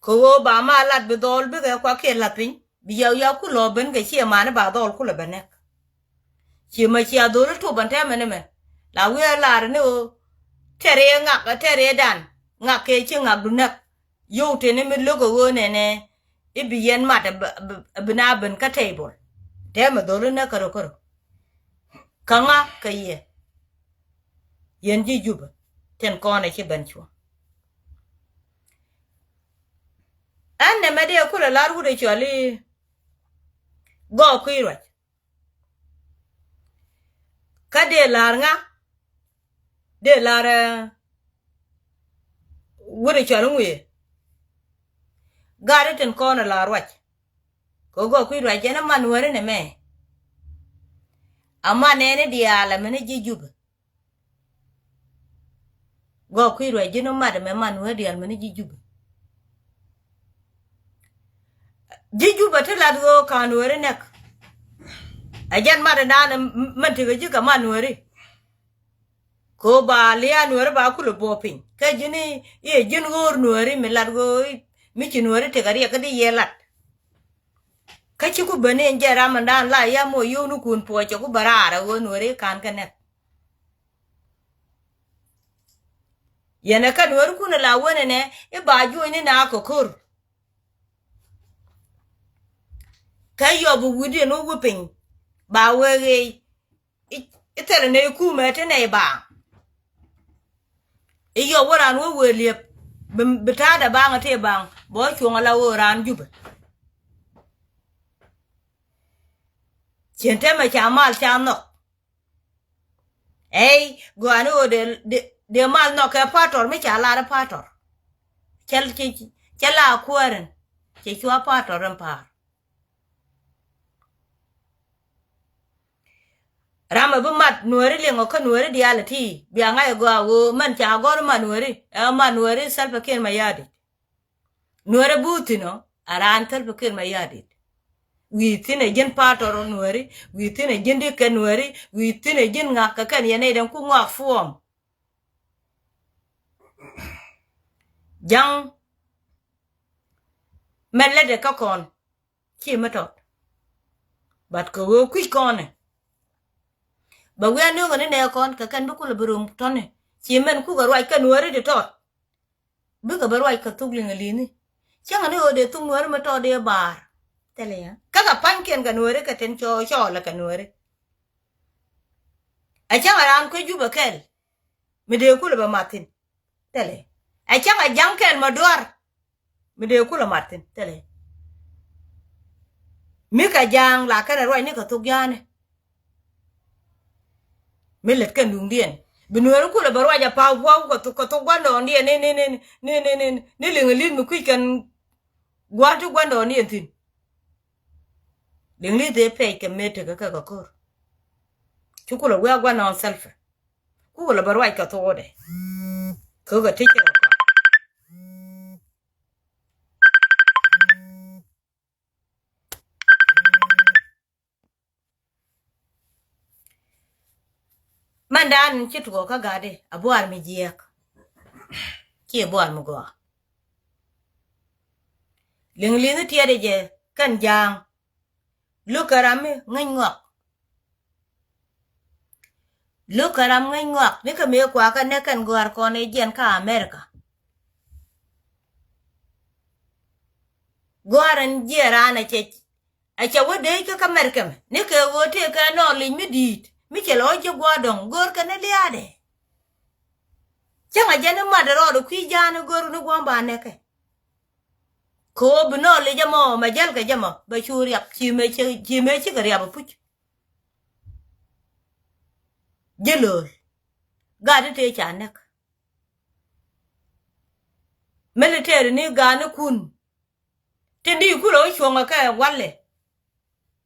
Kɛ ɣöö ba ma lat bi dhɔɔl bikɛ kuakiɛn la̱th piny bi yaw yaw kulɔ ben kɛ ciɛ mani ba dhɔɔl kulɛ bɛ nɛk. Ciɛ mɛ cia dholi tup ɛn tɛmɛ ni mɛ la wi̱i̱ ɛ lar ni ɣöö tɛr i̱ ŋak tɛr i̱ dan ŋak kɛ ci ŋak du nɛk. Yio̱w teni mi lo̱k ɛ ɣöö nɛnɛ i̱ bi yɛn mat ɛ bi na ben kä table. Tɛmɛ dholi nɛk kärö kärö. Kä ŋa kɛ yɛ yɛn ji̱ Jubɛ tin kɔn ɛ ci ben cuɔ. Ɛn nɛmɛ dee kulɛ lar wut ɛ cuali gɔɔk kui̱ ruac. Kä dee lar ŋa dee lar wut ɛ cuali ŋuiɛ. Gat i̱ tin kɔn ɛ lar ruac. Kɛ gɔɔk kui̱ ruac jɛn ɛ man weri nɛmɛ. A man ɛn i̱ diaal ɛmɛn i̱ ji̱ Jubɛ. Gɔɔk kui̱ ruac ji̱n mat ɛmɛ man wee diaal mɛn ji̱ Jubɛ. Ji̱ Jubɛ ti lat ɣöö ka̱n weri nɛk. Ɛ jɛn mat ɛnan mɛn tekɛ ji̱ kɛ man weri. Kɛ ɣöö ba lia̱a̱ nuääri ba kulɛ buɔ̱ɔ̱p piny kä ji̱n i̱ i̱ ji̱n ɣöör nuääri mi lat ɣöö mi ci nuääri tekɛ riɛk kä di yɛ lat. Kä ci ku ben in jɛ ram ɛndan la yam ɔ yio̱w ni kun puɔcɛ ku bɛ raar ɛ ɣöö nuääri ka̱n kɛ nɛk. Yɛn ɛ kä nuäärikun ala wen ɛnɛ i̱ ba juɔ̱cni na kɛ ko̱r. Kä yɔp i̱ wi̱cdiɛn wä wi̱ piny ba wee ɣeec. I̱ thilɛ nɛy kumɛ ti nɛy baaŋ. I̱ yɔp wä raan wä wee liɛp bi ta̱a̱dɛ baaŋ ɛ ti baaŋ bɛ wä cuɔ̱ŋ ala wä raan Jubɛ. Cien tɛmɛ ca mal ca nhɔk. Ey gɔaa ni ɣöö dee mal nhɔk kɛ patɔr mi ca lar i̱ patɔr. Cɛ la kuäär in cɛ cua patɔr in pa̱a̱r. Ram ɛ bi mat nuääri liŋ ɔ kä nuääri diaal ɛ ti bia ŋa̱c ɛ gɔaa ɣöö mɛn ca gɔ̱r i̱ mat nuääri ɛ mat nuääri Salva Kiir Mayardit. Nuäärɛ buuthinɔ a raan thäl bi kir mɛ ya̱a̱ dit. Wi̱i̱ thi̱n ɛ ji̱n pa̱a̱tɔr nuääri wi̱i̱ thi̱n ɛ ji̱n di kɛn nuääri wi̱i̱ thi̱n ɛ ji̱n ŋa̱k kɛ kɛn yɛn nɛy dɛn ku ŋɔak fuɔm. Ja̱ŋ mɛ lätdɛ kä kɔn ci mi tɔt. But kɛ ɣöö kui̱c kɔnɛ bɛ wi̱i̱ a nööŋɛ ni nɛɛ kɔn kɛ kɛn bi kulɛ bi rom tɔ̱ni ci mɛn kukɛ ruac kɛ nuääri di tɔt. Bikɛ bä ruac kɛ thuk liŋ ɛ li̱ni. Cäŋɛ ni ɣöö dee thuk nuääri mi tɔɔt dee baar. Thilɛ ya kä kɛ pa̱nykiɛn kɛ nuääri kɛ tin cɔɔl cɔɔl kɛ nuääri. Ɛ cäŋɛ raan kuec Jubɛ kɛl mi dee kulɛ bɛ mat thi̱n. Thilɛ ɛ cäŋɛ ja̱ŋ kɛl mɛ duar mi dee kulɛ mat thi̱n. Thilɛ mi kɛ ja̱a̱ŋ la kɛnɛ ruac ni kɛ thuk ja̱a̱ni. Mi lät kɛn duŋdiɛn bi nueeri kulɛ bɛ ruac a pa̱a̱ pua̱a̱ kɛ thok kɛ thok gua̱ndɔɔŋdiɛn ni ni ni ni ni ni ni liŋ li̱th mi kui̱c kɛn. Gua̱a̱r ti gua̱ndɔɔŋni ɛn thi̱n. Liŋ li̱th ëë pɛc kɛ mëë tekɛ kɛ kɛ ko̱r. Ci kulɛ wi̱i̱ a gua̱ndɔɔŋ Salva. Kukɛ lɛ bɛ ruac kɛ thokdɛ. Kɛ kɛ ti cɛ kɛ kɔak. Mɛndan ci tuɔɔk kä gatdi a buar mi jiɛk. Ci buar mi gɔaa. Liŋ liŋ tiɛɛdɛ jɛ kɛn ja̱a̱ŋ. Luk kɛ ram mi ŋäc ŋɔak. Luk kɛ ram ŋäc ŋɔak ni kɛ mëë kuakä nɛ kɛn gɔ̱a̱r kɔn ɛ jiɛn kä America. Gɔ̱a̱r ɛn jiɛn raan ɛ cɛ, ɛ cɛ wä dee kä kä America mɛ ni kɛ ɣöö tëë kɛ nɔ lic mi di̱i̱t mi cɛ lɛ wä ji̱ gua̱a̱r dɔ̱ŋ go̱o̱r kɛ ni liaadɛ. Cäŋ a jɛn i̱ mat rɔɔdɛ kui̱ ja̱a̱n i̱ go̱o̱r ni gua̱a̱m ba nɛkɛ. Kɛ ɣöö bi nɔ lic ɛmɔ mɛ jäl kɛ jɛ mɔ bɛ cu riap ci mëë ci, ci mëë cikɛ riap ɛ puc. Ji̱ lo̱o̱l. Gat i̱ tëë ca näk. Military ni ga̱a̱nikun. Tin di kulɛ wä cuɔ̱ŋ ɛ kɛ walɛ.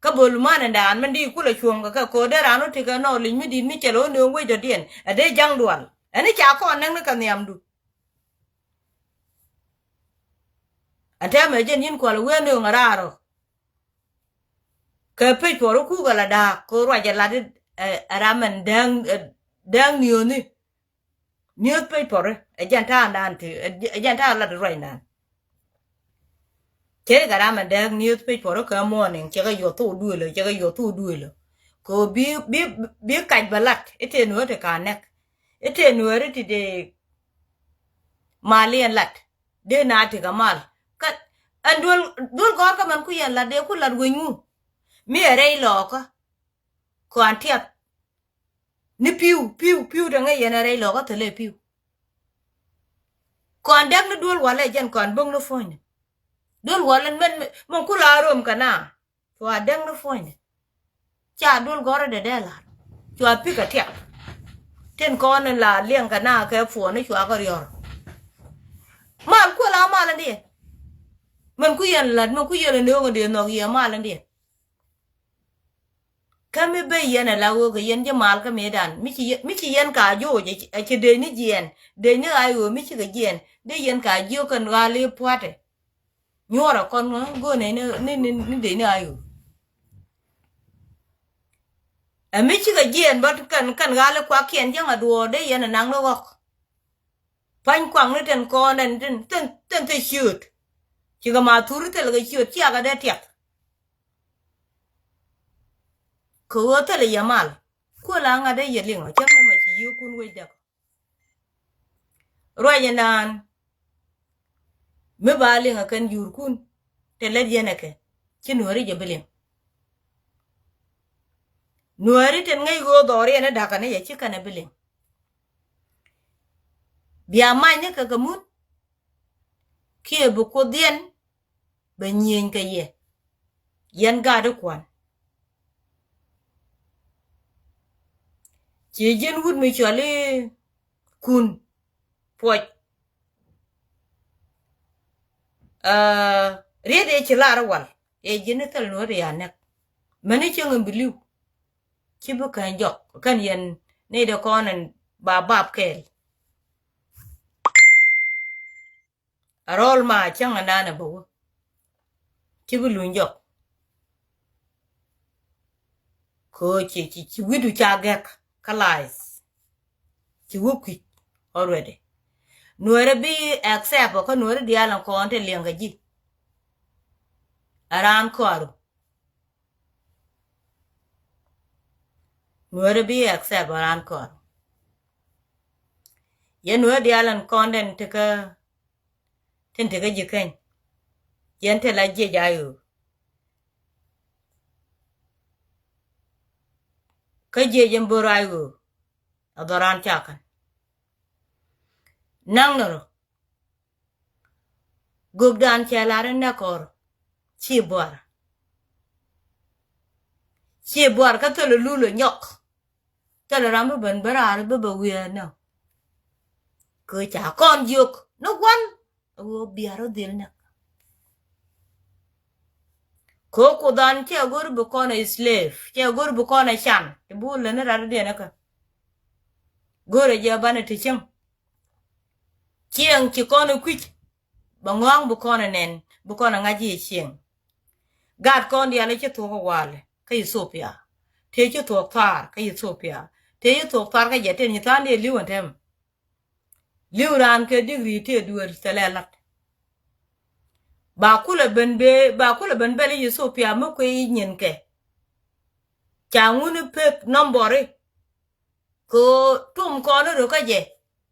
Kä bol manɛ daan min di kulɛ cuɔ̱ŋ kɛ kɛ ko̱dɛ raan wä tekɛ nɔ lic mi di̱i̱t mi cɛ lɛ wä nööŋ wec dɔ̱diɛn ɛ dee ja̱ŋ dual. Ɛn i̱ ca kɔn näk ni kɛ nhiamdu. Ɛ tɛmɛ jɛn nyin kual wee nööŋ ɛ raar ɔ. Kɛ pec puɔr wä kukɛ la da̱a̱k ko̱ ruac ɛ lat i̱ ɛ ram ɛn dääŋ, ɛ dääŋ niööni. Newspaper ɛ jɛn ta̱a̱ ndan ti ɛ jɛn ta̱a̱ lat ruacdan. Cɛ kɛ ram ɛ dääk newspaper kɛ morning cɛ kɛ yuɔth thok duëlä cɛ kɛ yuɔth thok duëlä. Kɛ ɣöö bi bi bi kac bɛ lat i̱ tëë nuääri ti ka̱n nɛk i̱ tëë nuääri ti dee maliɛn lat dee na ti kɛ mal. Kä ɛn duel duel gɔ̱rkä mɛn ku yɛn lat dee ku lat weny ŋu mi ɛ rɛy lɔɔkä. Kɔn tiɛth ni pi̱w pi̱w pi̱w te ŋäc yɛn ɛ rɛy lɔkä thilɛ pi̱w. Kɔn däk ni duel walɛ jɛn kɔn bäk ni puɔ̱nyni. Duel walɛ mɛn mɛn kula rom kɛ na. Cua däk ni puɔ̱nyni. Ca duel gɔ̱rä dee dee la̱r cua pi̱k kɛ tiɛk. Tin kɔn in la liɛŋ kɛ na kɛ puɔ̱ni cua kɛ riɔ̱r. Mal kuɛ la mal in diɛ. Mɛn ku yɛn la̱t mɛn ku yɛn in nööŋ in diɛ nhɔk yɛ mal in diɛ. Kä mi ben yɛn ala ɣöö kɛ yɛn ji̱ mal kä mëëdan mi ci yɛn, mi ci yɛn ka joc. Ɛ ci dec ni jiɛɛn dec ni ɣa̱c ɣöö mi cikɛ jiɛɛn dee yɛn ka jiök kɛn ɣa̱l i̱ pua̱tɛ. Nyuɔrɛ kɔn ŋä go̱o̱nɛ ni ni ni dec ni ɣa̱c ɣöö ɛ mi cikɛ jiɛɛn bä kɛn kɛn ɣa̱l i̱ kuakiɛn jiäŋ a duɔɔr dee yɛn ɛ naŋ ni ɣɔ̱k. Pa̱ny kuakni tin kɔn ɛn tin tin tin thil ciööt. Cikɛ ma thuri thil kɛ ciööt ciakɛ dee tiak. Kɛ ɣöö thilɛ yɛ mal kuäl a ŋa̱t dee yɛ liŋ ɔ cäŋ ni mɛ ci yiëëkun wec dɛk. Ruac ɛnaan mi ba liŋ ɛ kɛn jurkun te lät yɛn ɛ kɛ ci nuääri jɛ bi liŋ. Nuääri tin ŋäc ɣöö dhɔriɛn ɛ da̱kä ni yɛ ci kɛn ɛ bi liŋ. Bia mac ni kɛ kɛ mun kiɛ bi kuoth yɛn bɛ nyieny kɛ yɛ. Yɛn gat i̱ kuan ci ji̱n wut mi cɔl i̱ kun puɔc. Riet i̱ ci lar i̱ wal i̱ ji̱n i̱ thil nuɔ̱t i̱ ya nɛk. Mɛn i̱ cieŋ in bi li̱w ci bi kɛn jɔk kɛn yɛn ni dee kɔn in ba bap kɛɛl. A rɔl ma cäŋ a nan a bä wä ci bi luny jɔk. Kɛ ɣöö ci ci ci wi̱du ca gɛk kä lies. Ci wä kui̱c already. Nuäärä bi accept ɔ kä nuäärä diaal in kɔn te liɛŋ kɛ ji̱. A raan kɔaru nuäärä bi accept ɔ raan kɔaru. Yɛn nuäärä diaal in kɔn den tekä tin tekä ji̱ keny. Yɛn te la jiɛc a ɣöö kä jiɛc in bör a ɣöö a dhɔran ca kän. Naŋ ni rɔ gökdan cɛ lar in nɛ kɔr ci buar. Ci buar kä thilɛ lul ɛ nyɔk. Thilɛ ram bi ben bä raar bi bɛ wiee nɛ. Kɛ ca kɔn jiök ni gua̱n a ɣöö biar ɔ dhil nɛ. Kɛ ɣöö Kuothdan /cɛ go̱r bi kɔn ɛ slave, /cɛ go̱r bi kɔn ɛ can. Ti bi wä lätni rat diɛn ɛ kä. Go̱rɛ jɛ banɛ ti cieŋ. Cieŋ ci kɔn ɛ kui̱c. Bɛ ŋɔ̱a̱ŋ bi kɔn ɛ nɛn, bi kɔn ɛ ŋa̱c i̱ cieŋ. Gaat kɔn diaal ɛ ci thuɔ̱k ɛ walɛ kä Ethiopia. Tëë ci thuɔ̱k thaar kä Ethiopia. Tëë ci thuɔ̱k thaar kä jɛ tin nyi tha̱a̱ŋ diɛ li̱w ɛn tɛm. Li̱w raan kɛ degree tëë duël thilɛ lat. Ba kulɛ ben be, ba kulɛ ben bɛl i̱ Ethiopia mi kui̱ nyinkɛ. Ca ŋun i̱ pek nɔmbɔri. Kɛ ɣöö tum kɔn i̱ rökä jɛ.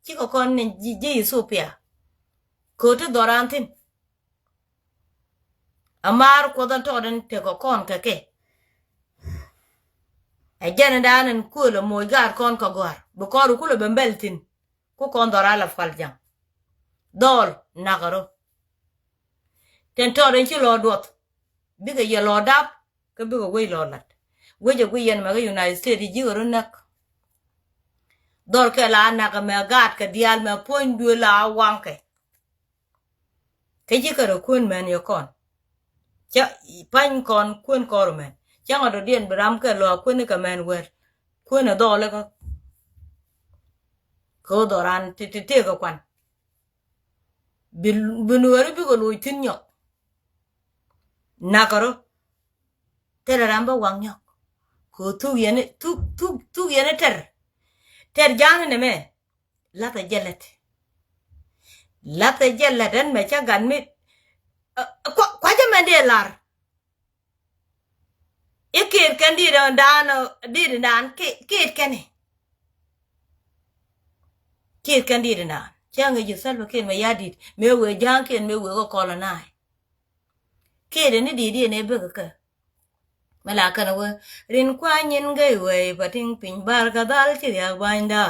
Cikɛ kɔn ni ji̱, ji̱ Ethiopia. Kɛ ɣöö ti dhɔran thi̱n. Ɛ maar Kuɔth ɛn tɔɔt ɛn tekɛ kɔn kɛ kɛ. Ɛ jɛn ɛn daan ɛn kuël ɛ moc gaat kɔn kɛ gɔ̱a̱r. Bi kɔn rɔ kulɛ ben bɛl thi̱n. Ku kɔn dhɔr alɛ pal jaŋ. Dhɔl nakä rɔ. Tin tɔɔt in ci lɔ duɔth. Bikɛ yɛ lɔ dap, kä bikɛ wec lɔ lat. Wec ɛ guic yɛn mɛ kä United States, ji̱ ji̱ kɛ rɔ näk. Dhɔr kɛ la nakä mɛ, gaat kɛ diaal mɛ, puɔ̱ny duël la waŋkɛ. Kä ji̱ kärɛ kuën mɛn yɛ kɔn. Cä pa̱ny kɔn kuën kɔr mɛn. Cäŋ a dɔ̱diɛn bi ram kɛ lɔ a kuën kɛ mɛn wɛr. Kuën a dhɔl ikä. Kɛ ɣöö dhɔran ti, ti tëëkɛ kuan. Bi, bi nuɔri bikɛ loc thi̱n nyɔk. Nakä rɔ. Tɛr ram bä waŋ nyɔk. Kɛ ɣöö thuk yɛn, thuk, thuk, thuk yɛn tɛr. Tɛr ja̱a̱ŋ ni mɛ. Lathɛ jɛ lät. Lathɛ jɛ lät ɛn mɛ cä gat mi. Ɛ, ɛ, kua, kua jɛ mɛn dee lar. I̱ kiɛt kɛn di̱t ɛn daan, di̱t ɛn daan, ki-, kiɛt kɛn i̱. Kiɛt kɛn di̱t ɛn daan. Cä ŋäc ji̱ Salva Kiir mɛ ya di̱t. Mëë wëë ja̱a̱ŋ kiɛn mëë wëë kɛ kɔl ɛn na̱a̱. Kiɛt ɛn i̱ di̱t diɛn ëë bek kä. Mɛ la kɛn wee rin kuany in gɛy wee pa ti̱ŋ piny Bar Kadhal ci riak banyda.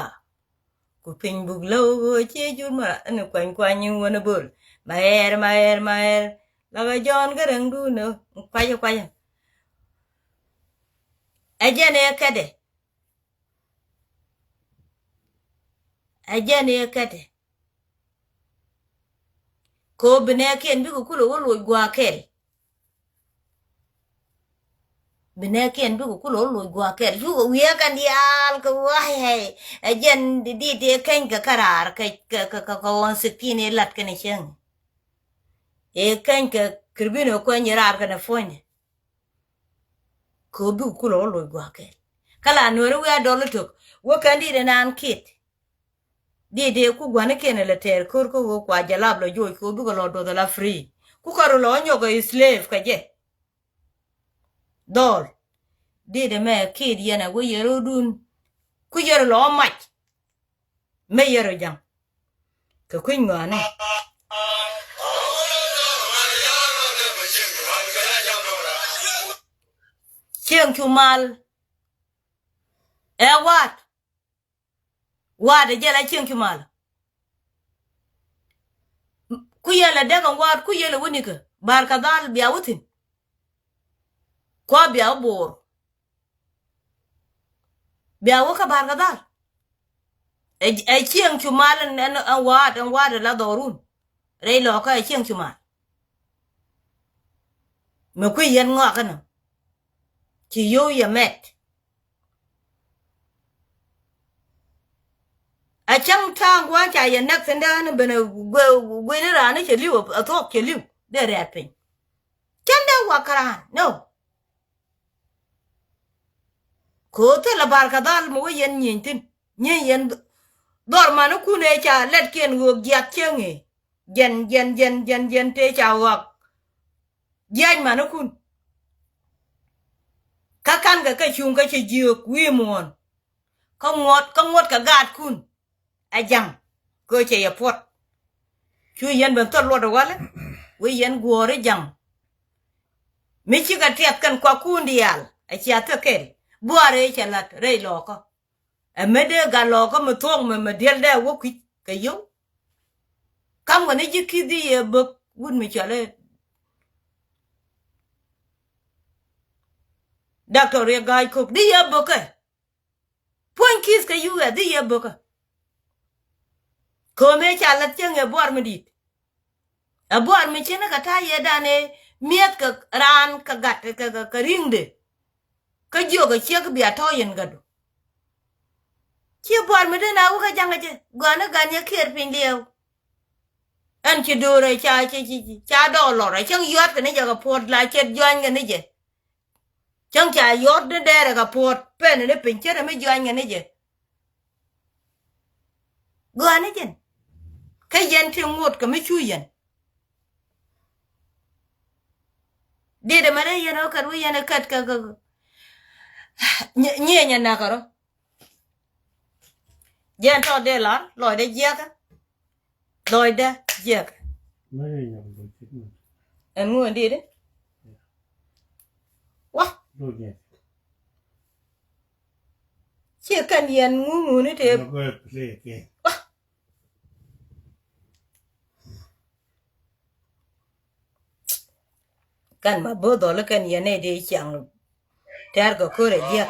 Ku piny buk low wee ci jur mɛ ni kuany kuany in wee ni bol. Ma ɛɛr, ma ɛɛr, ma ɛɛr. Lak a Jɔ̱ɔ̱n Gɛrɛŋ duun ni kuac kuac. Ɛ jɛn ëë kɛtdɛ. Ɛ jɛn ëë kɛtdɛ. Kɛ ɣöö bi nɛɛkiɛn bikɛ kulɛ wä loc gua̱a̱th kɛl. Bi nɛɛkiɛn bikɛ kulɛ wä loc gua̱a̱th kɛl. Cukɛ wiee kɛn diaal kɛ wa̱a̱ hɛy. Ɛ jɛn di, di, di keny kɛ käraar kɛ, kɛ, kɛ, kɛ, kɛ ɣɔn siki̱n i̱ lat kɛn i̱ cäŋ. Ëë keny kɛ kirbin ɛ kuɛny i̱ raar kɛn i̱ puɔ̱nydɛ. Kɛ ɣöö bikɛ kulɛ wä loc gua̱a̱th kɛl. Kä la nuɛri wiaa dɔl i̱ tök. Wä kɛn di̱t ɛn an kiɛt. Di̱t ëë ku gua̱nikiɛn ɛ lɛ tɛɛr ko̱r kä ɣöö kua jɛ lap lɔ joc kɛ ɣöö bikɛ lɔ duɔth ɛ la free. Ku kɛ rɔ lɔ nyɔk ɛ slave kɛ jɛ. Dhɔl. Di̱t ɛmɛ kiɛt yɛn ɛ wä yɛ ro̱dun. Ku yɛ rɔ lɔ mac. Mëë yɛ rɔ ja̱ŋ. Kɛ kui̱ny ŋɔaani. Cieŋ cu mal. Ɛ wa̱a̱t. Wa̱a̱t ɛ jɛl a cieŋ cu mal. Ku yɛl ɛ däk ɛn wa̱a̱t ku yɛl ɛ wä nikä. Bar Kadhal bia wä thi̱n. Kua bia wä bo̱o̱r. Bia wä kä Bar Kadhal. Ɛ, ɛ cieŋ cu mal ɛn, ɛn, ɛn wa̱a̱t, ɛn wa̱a̱t ɛ la dhɔrun. Rɛy lɔkä ɛ cieŋ cu mal. Mɛ kui̱ yɛn ŋɔak känä. Ci yio̱w yɛ mɛt. A cäŋ ta̱a̱ŋ gua̱a̱c ca yɛ näk thi̱n dee ɣän ben ɛ guë-, guëni raan ni cɛ li̱w, a thuɔ̱k cɛ li̱w dee rɛɛt piny. Cän dee wak kä raan nɔ. Kɛ ɣöö thilɛ Bar Kadhal mi wä yɛn nyieny thi̱n. Nyieny yɛn dhɔr manikun ëë ca lɛtkiɛn ɣöök jiath cäŋ ëë. Jɛn, jɛn, jɛn, jɛn, jɛn tëë ca ɣɔak. Jiac manikun. Kä ka̱nkɛ kä cuŋ kä cɛ jiök wi̱i̱ muɔ̱ɔ̱n. Kä ŋuɔ̱t, kä ŋuɔ̱t kɛ gaatkun. Ɛ ja̱ŋ. Kɛ cɛ yɛ puɔt. Cu yɛn ben thil luɔt ɛ walɛ. Wee yɛn guɔ̱ɔ̱r i̱ ja̱ŋ. Mi cikɛ tiɛth kɛn kuakun diaal. Ɛ cia thil kɛl. Buaar ëë cɛ la̱t rɛy lɔɔkä. Ɛ mi dee gat lɔɔkä mi thuɔ̱k mi, mi diɛl dee wä kui̱c kɛ yio̱w. Kam kɛ ni ji̱ ki̱th di yɛ bök wut mi cɔal i̱ Doctor Riek Gai Kok di yɛ bökä. Puɔ̱ny ki̱th kɛ U S di yɛ bökä. Ko̱mɛ ca lath cieŋ ɛ buar mi di̱i̱t. Ɛ buar mi cin kɛ ta̱a̱ yɛ dan ɛ, Mi̱eth kɛ raan kɛ gat kɛ, kɛ, kɛ ri̱ŋdɛ. Kä jiök ɛ ciek bia tɔ̱ yɛn gatdu. Ci buar mi den a wä kä ja̱ŋ ɛ jɛ gɔ̱a̱n ɛ gan yɛ kiɛɛr piny liɛw. Ɛn ci do̱r ɛ ca, ci, ci, ci, ca dɔɔl lɔr ɛ cäŋ yua̱t kɛ ni jɛ kɛ puɔ̱t la cɛt jua̱ny kɛ ni jɛ. Cäŋ ca yuɔt ni dɛɛrɛ kɛ puɔ̱t pɛn ni piny ce̱t mi juany kɛ ni jɛ. Gɔaa ni jɛn kä yɛn ti ŋot kɛ mi cu yɛn. Dit ɛmɛ dee yɛn ɔ kɛt wi̱i̱ yɛn ɛ kɛt kɛ, kɛ, kɛ. Nyieenyɛ näk kɛ rɔ. Jɛn tɔ dee la lɔcdɛ jiɛkä. Lɔcdɛ jiɛkä. Ɛn ŋu ɛn dit i̱ wa. Ciɛ kɛn yɛn ŋu ŋuni tëë wa. Kɛn ma bo̱o̱th dhɔl kɛn yɛn nɛy dee ciaŋ. Tɛ̈r kɛ ko̱r ɛ jiɛk.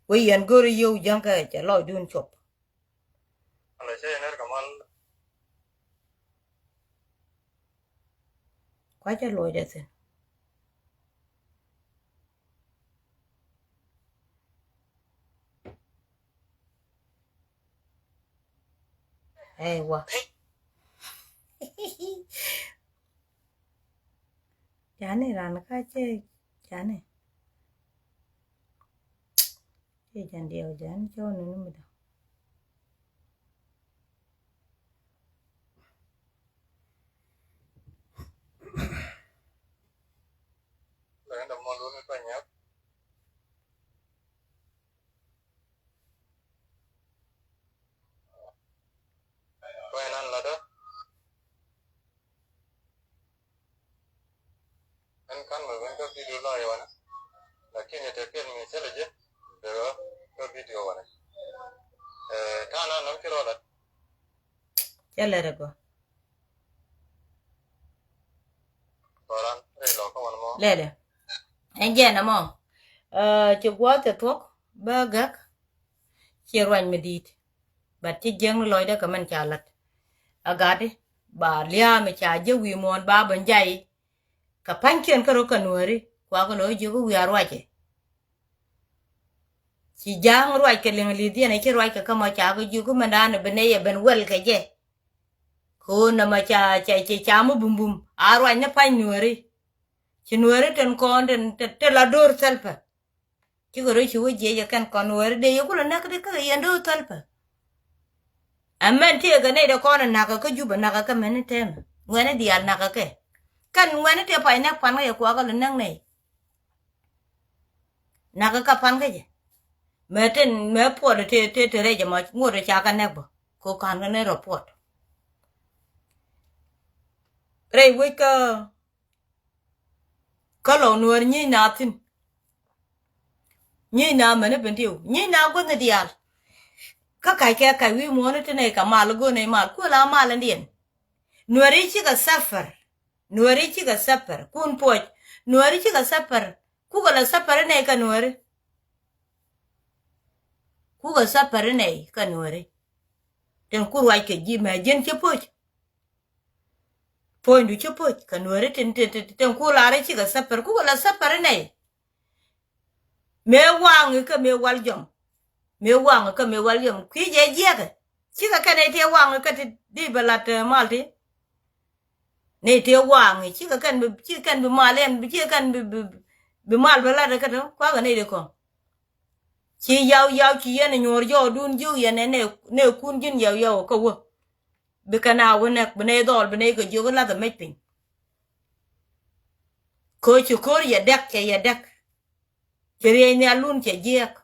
Wee yɛn go̱r i̱ yio̱w jäŋ kɛ cɛ lɔcdun cuɔp. Kua̱cä luɔcdɛ thi̱n. Ey wa. Jani ran ka ce jani. Ci jɛn diɛw jɛn cɔw ni ni mi dɔ̱ŋ. Ɛn kan mɛ ben kä video lɔc wanɛ. Lakin yɛ te piɛl mi thilɛ jɛ. Dee kä video wanɛ. Ɛɛ, ta̱a̱ na nɔm ci rɔ lat. Cɛ lɛt ɛ gɔ. Kɔran rɛy lɔ kä wanɛ mɔ. Lɛt ɛ. Ɛn jɛn ɛmɔ. Ɛɛ, ci gua̱a̱th cɛ thuɔ̱k bä gäk. Ciɛ ruac mi di̱i̱t. But ci jiäkni lɔcdä kɛ mɛn ca la̱t. A gatdi ba lia̱a̱ mi ca jek wi̱i̱ muɔ̱ɔ̱n ba ben jay. Kɛ pa̱nykiɛn kä rok kɛ nuääri kuakä lo̱ jiök wi̱i̱ a ruacɛ. Ci ja̱a̱ŋ ruac kɛ liŋ li̱th yɛn ci ruac kɛ kä mɔ ca kɛ jiök mɛn da̱a̱n bi nɛy ɛ ben wɛl kɛ jɛ. Kɛ ɣöö nɛmɛ ca, ca, ca, ca mi bumbum a ruac ni pa̱ny nuääri. Ci nuääri tin kɔn tin te la do̱r thilpɛ. Cikɛ rɔ ci wä jiɛc ɛ kɛn kɔn wääri dee yɛ kulɛ näk di kä yɛn do̱r thilpɛ. Ɛ mɛn tëëkɛ nɛy dee kɔn ɛ nakä kä Jubɛ nakä kɛ mɛn ni tɛmɛ ŋuɛni diaal nakä kɛ. Kɛn ŋuɛni tëë pac näk pan kä yɛ kuakä lɛ näk nɛy. Nakä kä pan kä jɛ. Mɛ tin mɛ puɔt tëë tëë tëë rɛc ɛmɔ ŋot ɛ ca kɛ näk bä. Ko ka̱n kɛ ni rɔ puɔt. Rɛy wec kä Kä lɔ nuäär nyiec na thi̱n. Nyiec na mɛn i̱ ben tiw nyiec na guäthni diaal. Kä ka̱ckɛ ka̱c wi̱i̱ muɔ̱ɔ̱n i̱ ti nɛy kɛ mal i̱ go̱o̱r nɛy mal kuël a mal indiɛn. Nuääri cikɛ thapar. Nuääri cikɛ thapar kun puɔc. Nuääri cikɛ thapar. Kukɛ lɛ thapar inɛy kä nuääri. Kukɛ thapar inɛy kä nuääri. Tin ku ruac kɛ ji̱ mɛ ji̱n ci puɔ̱c. Puɔ̱nydu ci puɔ̱c kɛ nuääri tin tin tin tin ku lar i̱ cikɛ thapar kukɛ lɛ thapar inɛy. Mëë waŋ ikä mëë wal jɔm. Mëë waŋ ikä mëë wal jɔm kui̱ jɛ jiɛkɛ. Cikɛ kɛn i̱ tëë waŋ ikä ti di bɛ lat mal ti. Ni tëë waŋ i̱ cikɛ kɛn bi cikɛ kɛn bi mal ɛn bi cikɛ kɛn bi bi bi mal bɛ lat ikä ti kuakɛ ni di kɔŋ. Ci yaw yaw ci yɛn inyuɔr jɔɔdun jiök yɛn ɛ nɛ kun ji̱n yaw yaw kä wä. Bi kɛn a wä nɛk bi nɛy dhɔɔl bi nɛy kɛ jiök i̱ lath ɛ mec piny. Köö ci ko̱r yɛ dɛk cɛ yɛ dɛk. Ci riɛc nhial lun cɛ jiɛɛk.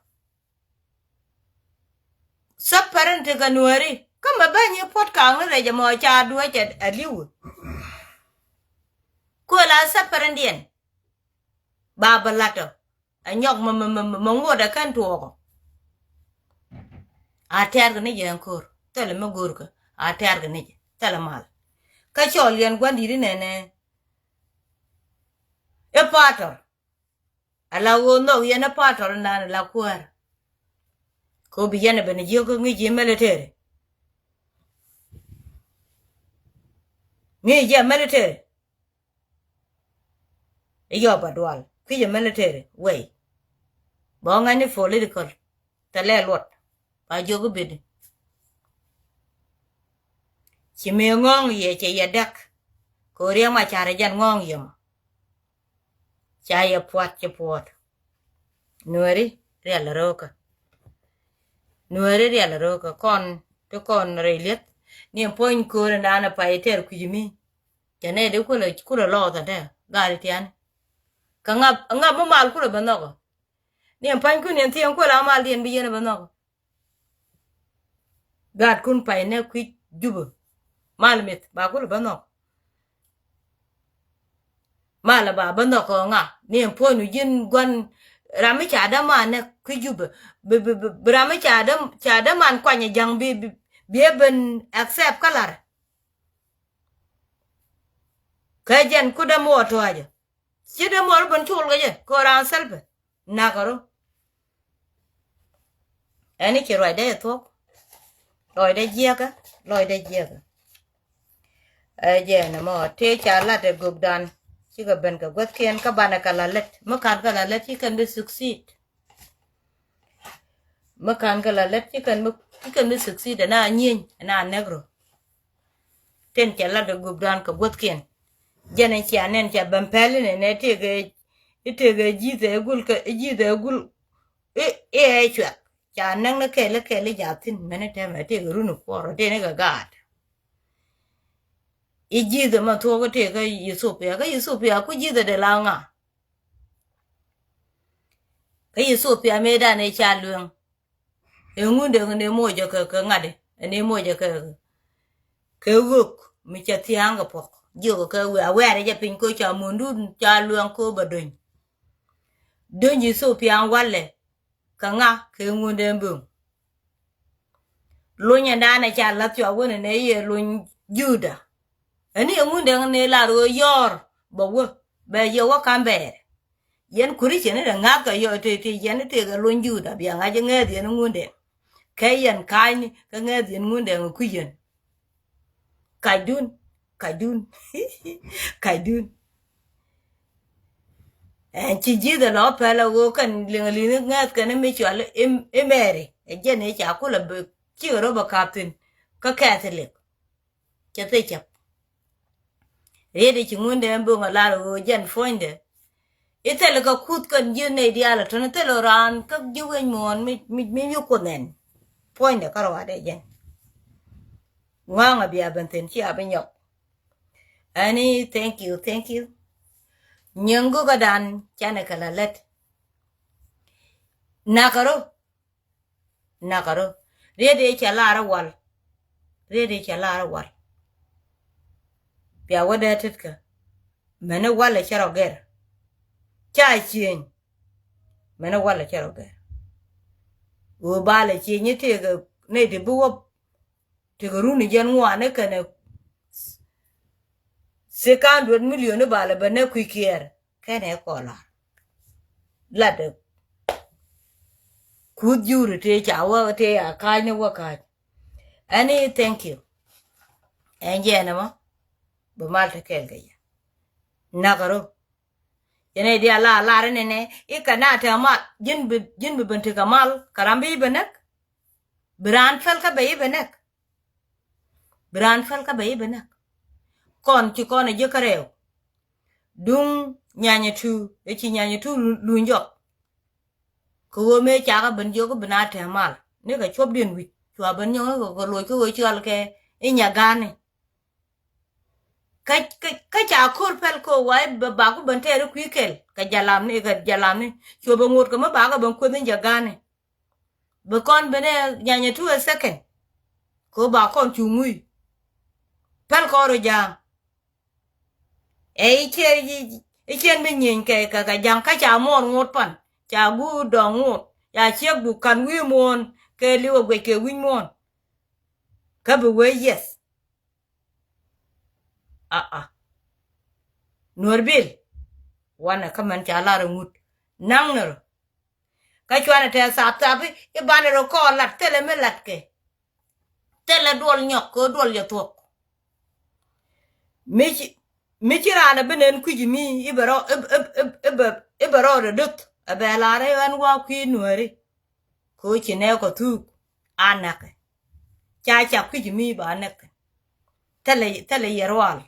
Thapar in tekɛ nuääri kä mɛ bäny i̱ puɔ̱t ka̱a̱ŋ ni rɛc ɛmɔ ca duäc ɛ li̱w. Kuël a thapar in diɛn. Ba bä la̱t ɔ. Ɛ nyɔk mɛ mɛ mɛ mɛ ŋuɔt ɛ kɛn tuɔɔkɔ. A tɛ̈r kɛ ni jɛ ɛn ko̱r thilɛ mi go̱o̱rkä a tɛ̈r kɛ ni jɛ thilɛ mal. Kä cɔɔl yɛn gua̱n di̱t inɛnɛ. I̱ patɔr. Ala ɣöö nhɔk yɛn i̱ patɔr inan ala kuäär. Kɛ ɣöö bi yɛn ɛ ben jiök ŋi̱i̱c ji̱ military. Ŋi̱i̱c ji̱ military. I̱ yɔp a dual kui̱c a military way. Bä ŋa̱c ni political. Thilɛ luɔt ba jiök i̱ bit. Ci mëë ŋɔ̱ɔ̱ŋ yɛ cɛ yɛ däk. Kɛ ɣöö Riɛk Macar ɛ jɛn ŋɔ̱ɔ̱ŋ yɛ mɔ. Ca yɛ pua̱t cɛ puɔ̱t. Nuääri riɛl röökä. Nuääri riɛl röökä kɔn ti kɔn rɛy li̱eth. Ni ɛn puɔ̱ny köör ɛn da̱a̱n ɛ pay tɛɛr kui̱c mi. Cɛ nɛy di kulɛ kulɛ lɔɔth ɛn tɛ gaari tiani. Kɛ ŋap ŋap mi mal kulɛ bɛ nhɔkɔ. Ni ɛn panykun ɛn thieen kuɛ la maldiɛn bi yɛn ɛ bä nhɔk. Gaatkun pay nɛ kui̱c Jubä. Mal mith ba kulɛ bä nhɔk. Mal ba bä nhɔk kɛ ŋa ni ɛn puɔ̱ny nu ji̱n gua̱n. Ram mi ca däman nɛ kui̱c Jubä. Bi bi bi ram mi ca däm ca däman kuany ɛ ja̱ŋ bi bi bi ɛ ben accept kä lar. Kä jɛn ku däm wä tɔ̱a̱cä. Ci dee muɔl ben col kɛ jɛ kɛ raan thil pɛ. Nakä rɔ. Ɛn i̱ ci ruacdɛ i̱ thuɔ̱k. Lɔcdɛ jiɛkä lɔcdɛ jiɛkä. Ɛ jɛ ɛn ɛmɔ tëë ca lat ɛ gökdan. Cikɛ ben kɛ guäthkiɛn kä banɛ kɛ la lät mi ka̱n kɛ la lät ci kɛn bi succeed. Mi ka̱n kɛ la lät ci kɛn bi ci kɛn bi succeed ɛn a nyieny ɛn a nɛk rɔ. Tin cɛ lat ɛ gupdan kɛ guäthkiɛn. Jɛn ɛ cia nɛn ca ben pɛl inɛ nɛ tëëkɛ i̱ tëëkɛ ji̱thɛ gul kɛ ji̱thɛ gul. I̱ ɛ cuɛk ca näk ni kɛl i̱ kɛl i̱ jaathin mɛn i̱ tɛmɛ tëëkɛ run i̱ kuɔr ɔ tëëkɛ gaat. I̱ ji̱thɛ mɛ thuɔk i̱ tëëkɛ Ethiopia kä Ethiopia ku ji̱thɛ dee la ŋa. Kä Ethiopia mëëdan ëë ca lueŋ. Ëë ŋundɛ ŋun ëë mocä kɛ kɛ ŋa̱t ëë ëë mocä kɛ kɛ ɣök mi cɛ thia̱a̱ŋ kɛ puɔ̱k. Jiök kɛ wia wiaarɛ jɛ piny ko ca mundun ca lueŋ ko bä dony. Dony Ethiopia walɛ kɛ ŋa kɛ ŋundɛ mböŋ. Lony ɛn da̱a̱n ɛ ca la̱th cua wen ɛn ɛ yɛ lony Juda. Ɛn ni ɛŋun dee ni lar ɣöö yɔɔr bɛ wä bɛ yɛ wä ka̱m bɛɛr. Yɛn Kuricin ni dee ŋa̱th kɛ yɔɔr tëë tëë yɛn ni tëëkɛ lony Juda bia ŋa̱c ɛ ŋɛɛth yɛn ŋun dee kɛ yɛn ka̱a̱cni kä ŋɛɛth yɛn ŋun dee ŋɛ kui̱c yɛn. Kacdun kacdun kacdun. Ɛn ci ji̱th ɛ lɔ pɛl ɛ ɣöö kɛn liŋ li̱n ŋɛth kɛn mi cual i̱ mɛri ɛ jɛn i̱ ca kulɛ bi cikɛ rɔ bɛ kap thi̱n kä Catholic. Cɛ thil cäp. Riet i̱ ci ŋundɛ ɛn bo̱ŋ ɛ lar ɛ ɣöö jɛn puɔ̱nydɛ i̱ thil kɛ kuth kɛn ji̱ nɛy diaal ɛ tɔ̱n i̱ thil ɛ raan kä ji̱ wec muɔ̱ɔ̱n mi mi mi kuoth nɛn. Puɔ̱nydɛ kä ruaadɛ jɛn ŋɔ̱a̱ŋ ɛ bia ben thi̱n ci a bi nyɔk. Ɛni thank you thank you. Nyiŋ go̱kädan canɛ kɛ la lät. Nakä rɔ. Nakä rɔ. Riet i̱ cɛ lar i̱ wal. Riet i̱ cɛ lar i̱ wal. Bia wä dee tetkä. Mɛn i̱ wal i̱ cɛ rɔ gɛr. Ca cieny. Mɛn i̱ wal i̱ cɛ rɔ gɛr. Ɣöö bal i̱ cieny i̱ tëëkɛ nɛy ti bi wä. Ti kɛ run i̱ jɛn ŋuan i̱ kɛnɛ. Thikan duet milion i̱ bal i̱ bɛ nɛ kui̱ kiɛɛr kɛnɛ kɔlar. Lat i̱ kuth juri tëë ca wä tëë a ka̱a̱cni wä ka̱a̱c. Ɛni thank you. Ɛn jɛn ɛmɔ bi mal te kɛɛl kɛ yɛ. Nakä rɔ. Yɛn ɛ diaal la lar inɛnɛ i̱ kɛ na te mal ji̱n bi ji̱n bi ben tekɛ mal kɛ ram bi i̱ bɛ näk. Bi raan päl kä bɛ i̱ bɛ näk. Bi raan päl kä bɛ i̱ bɛ näk. Kɔn ci kɔn ɛ ji̱ kärɛw. Duŋ nyanyɛ tu ɛ ci nyanyɛ tu luny jɔk. Kɛ ɣöö mëë cakä ben jiök i̱ bi na te mal ni kɛ cuɔpdiɛn wi̱c cua ben nyɔk ni kɛ loc kä ɣöö ciɔl kɛ i̱ nya ga̱a̱ni. Kä kä kä ca ko̱r pɛl kɛ ɣöö wa i̱ bɛ baku ben tɛɛr i̱ kui̱ kɛl kɛ jalamni kɛ jalamni cuɔ bɛ ŋot kɛ mi bakä ben kueth in jɛ ga̱a̱ni. Bi kɔn ben ɛ nyanyɛ tu ɛ second. Kɛ ɣöö ba kɔn cu ŋui̱. Päl kɔn rɔ ja̱a̱ŋ. Ɛ i̱ ciɛ i̱ ciɛn bi nyieeny kɛ kɛ kɛ ja̱ŋ kä ca muɔɔr ŋot pan ca guur dɔŋ ŋot ca ciek du ka̱n wi̱i̱ muɔ̱ɔ̱n kɛ li̱w ɛ guec kɛ wi̱c muɔ̱ɔ̱n. Kä bi wee yɛth. Aa. Nuɔr bil wanɛ kä mɛn ca lar ɛ ŋut naŋ ni rɔ. Kä cuanɛ tɛth thap thap i̱ banɛ rɔ kɔɔr lat thilɛ mi latkɛ. Thilɛ duɔl nyɔk kɛ duɔl jɛ thuɔ̱k. Mi ci Mi ci raan a bi nɛn kui̱c mi i̱ bɛ rɔ i̱ bɛ rɔ rɛ döth a bɛ lar i̱ ɣän wa kui̱ nuääri. Ko ci nɛ kɔ thuk a näkɛ ca ca kui̱c mi ba näkɛ. Thilɛ thilɛ yɛ rual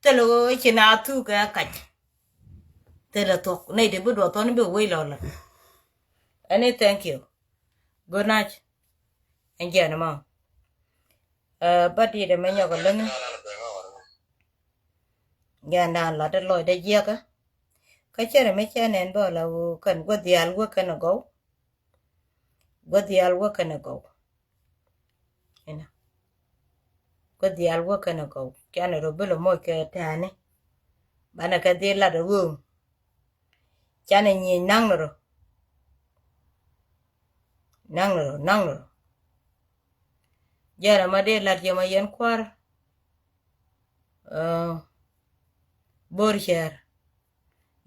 thilɛ ɣöö ci na thuk kɛ kac. Thilɛ thuɔk nɛy ti bi duɔth thɔn bi wec lɔ lɔ. Ɛni thank you. Good night. Ɛn jiɛn mɔ. Ɛ bä di̱i̱t ɛmɛ nyɔk ɛ läŋi. Jiɛn da̱a̱n lat ɛ lɔcdɛ jiɛkä. Kä cɛ rɛ mi cɛ nɛn bä la ɣöö kɛn gua̱th diaal wä kɛn ɛ gɔw. Gua̱th diaal wä kɛn ɛ gɔw. Inɔ gua̱th diaal wä kɛn ɛ gɔw. Canɛ rɔ bi lɛ moc kɛ tɛ̈ɛ̈ni. Banɛ kɛ dhil lat ɛ ɣöö canɛ nyiec naŋ ni rɔ. Naŋ ni rɔ naŋ ni rɔ. Jɛn ɛmɔ dee lat yɛ mɔ yɛn kua̱r. Bor cɛɛr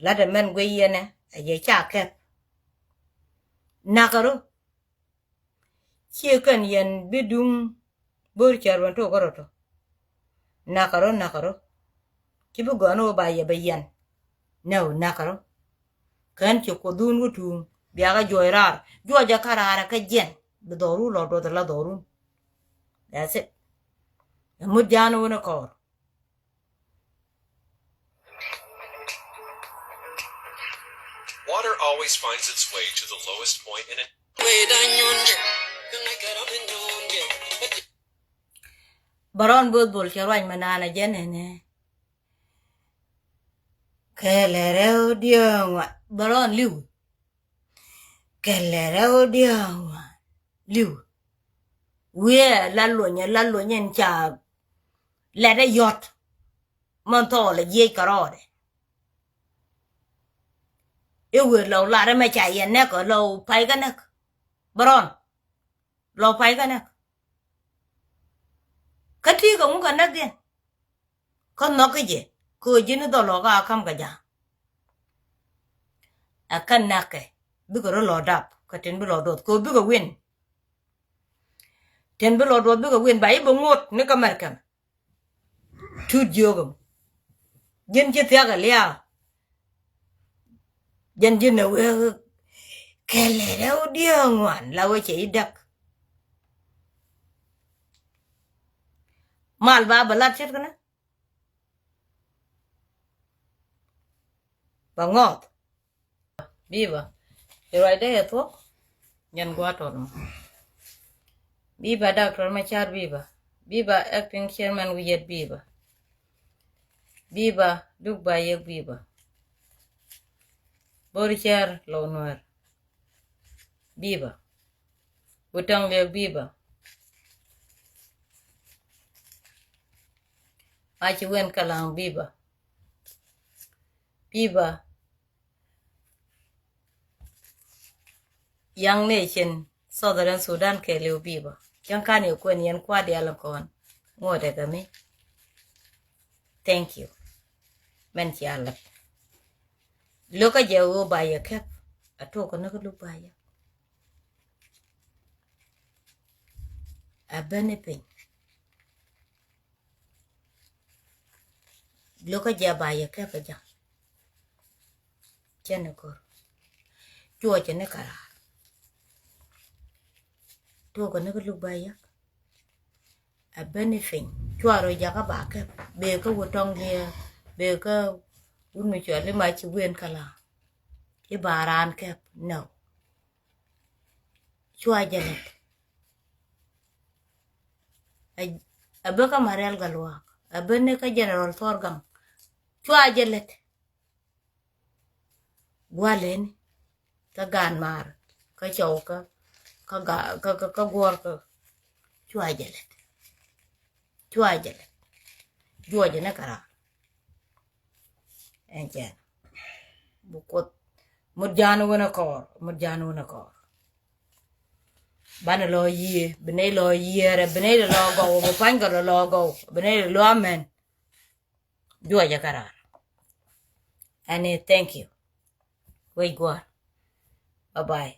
lat ɛmɛn guiy yɛnɛ a yɛ ca kɛp. Nakä rɔ. Ciɛ kɛn yɛn bi duŋ bor cɛɛr wän tok kärɔtɔ. Nakä rɔ nakä rɔ. Ci bi gɔn wä ba yɛ bɛ yɛn. Nɛ wä nakä rɔ. Kän ci kuoth dhun wä tuŋ biakä juɔc raar juɔcɛ kä raarɛ kä jiɛn. Bi dhɔrun lɔ duɔth la dhɔrun. That's it. Ɛ mut ja̱a̱n wä ni kɔɔr. Water always finds its way to the lowest point in a Bärɔn both bol cɛ ruac mɛ naan a jɛn ɛnɛ. Kɛlɛ rɛw diɔ̱ɔ̱ŋ wa bärɔn liw. Kɛlɛ rɛw diɔ̱ɔ̱ŋ wa liw. Wiɛ la luɔnyɛ la luɔnyɛ in ca lɛt ɛ yɔt. Mɔn thɔɔl ɛ jiɛc kɛ rɔɔdɛ. I̱ wëë lɔw lar ɛmɛ ca yɛn nɛk ɔ lɔw pay kä nɛk. Bärɔn lɔw pay kä nɛk. Kä ti̱i̱ kɛ ŋu kɛ näk diɛn. Kä nhɔk kä jɛ kɛ ɣöö ji̱n i̱ dhɔl lɔkä a ka̱m kɛ ja̱a̱ŋ. Ɛ kä näkɛ bikɛ rɔ lɔ dap kɛ tin bi lɔ duɔth kɛ ɣöö bikɛ win. Tin bi lɔ duɔth bikɛ win ba i̱ bɛ ŋot ni kä mɛrkɛm. Tut jiök ɛm ji̱n ci thia̱k ɛ lia̱a̱. Jɛn ji̱n ɛ wee kɛlɛ rɛw diɛ ŋuan la wee cɛ i̱ däk. Mal ba bɛ lat ce̱tkɛ nä. Bɛ ŋɔth. Biba. I̱ ruacdä yɛ thuɔ̱k. Jɛn gua̱a̱ tɔt mɔ. Biba Doctor Machar Biba. Biba acting chairman wi̱i̱ yɛt Biba. Biba Duk Ba Yek Biba. Bor Char Lɔw Nuɛr. Biba. Wutɔŋ Liek Biba. Maci Wen Kalaŋ Biba. Biba. Young Nation Southern Sudan kɛɛliw Biba. Cäŋ kan yɛ kuɛn yɛn kua̱r diaal kɔn ŋuɔ̱tɛ kɛ mi. Thank you. Mɛn cia lɛp. Lokä jɛ ɣöö ba yɛ kɛp a tuɔk kɛ ni kä luk ba yɛ. A beni piny. Lokä jɛ ba yɛ kɛp a ja̱. Cɛn ɛ ko̱r. Cuɔcɛ ni kɛ raar. Tuɔk kɛ ni kä luk ba yɛ. A beni piny cua rɔ jakä ba kɛp bee kä wä tɔŋ diɛ bee kä wun mi cual i̱ ma ci wen kala. I̱ ba raan kɛp nɔ. Cua jɛ lɛt. A bä kä Marial Galuak a beni kä General Thor Gaŋ. Cua jɛ lɛt. Gualɛni kä gaan maar kä cɔw kä kä gaa kä kä kä guɔr kä. Cua jɛ lɛt. Cua jɛ lɛt. Juɔcɛ ni kɛ raar. Ɛn cɛn bi Kuoth mut ja̱a̱n wun ɛ kɔɔr mut ja̱a̱n wun ɛ kɔɔr. Banɛ lɔ yiëë bi nɛy lɔ yiëërɛ bi nɛy lɔ gɔw bi pua̱nykɛ lɔ lɔ gɔw bi nɛy lɔ amɛn. Juɔcɛ kɛ raar. Ɛni thank you. Wec gua̱a̱r. Bye bye.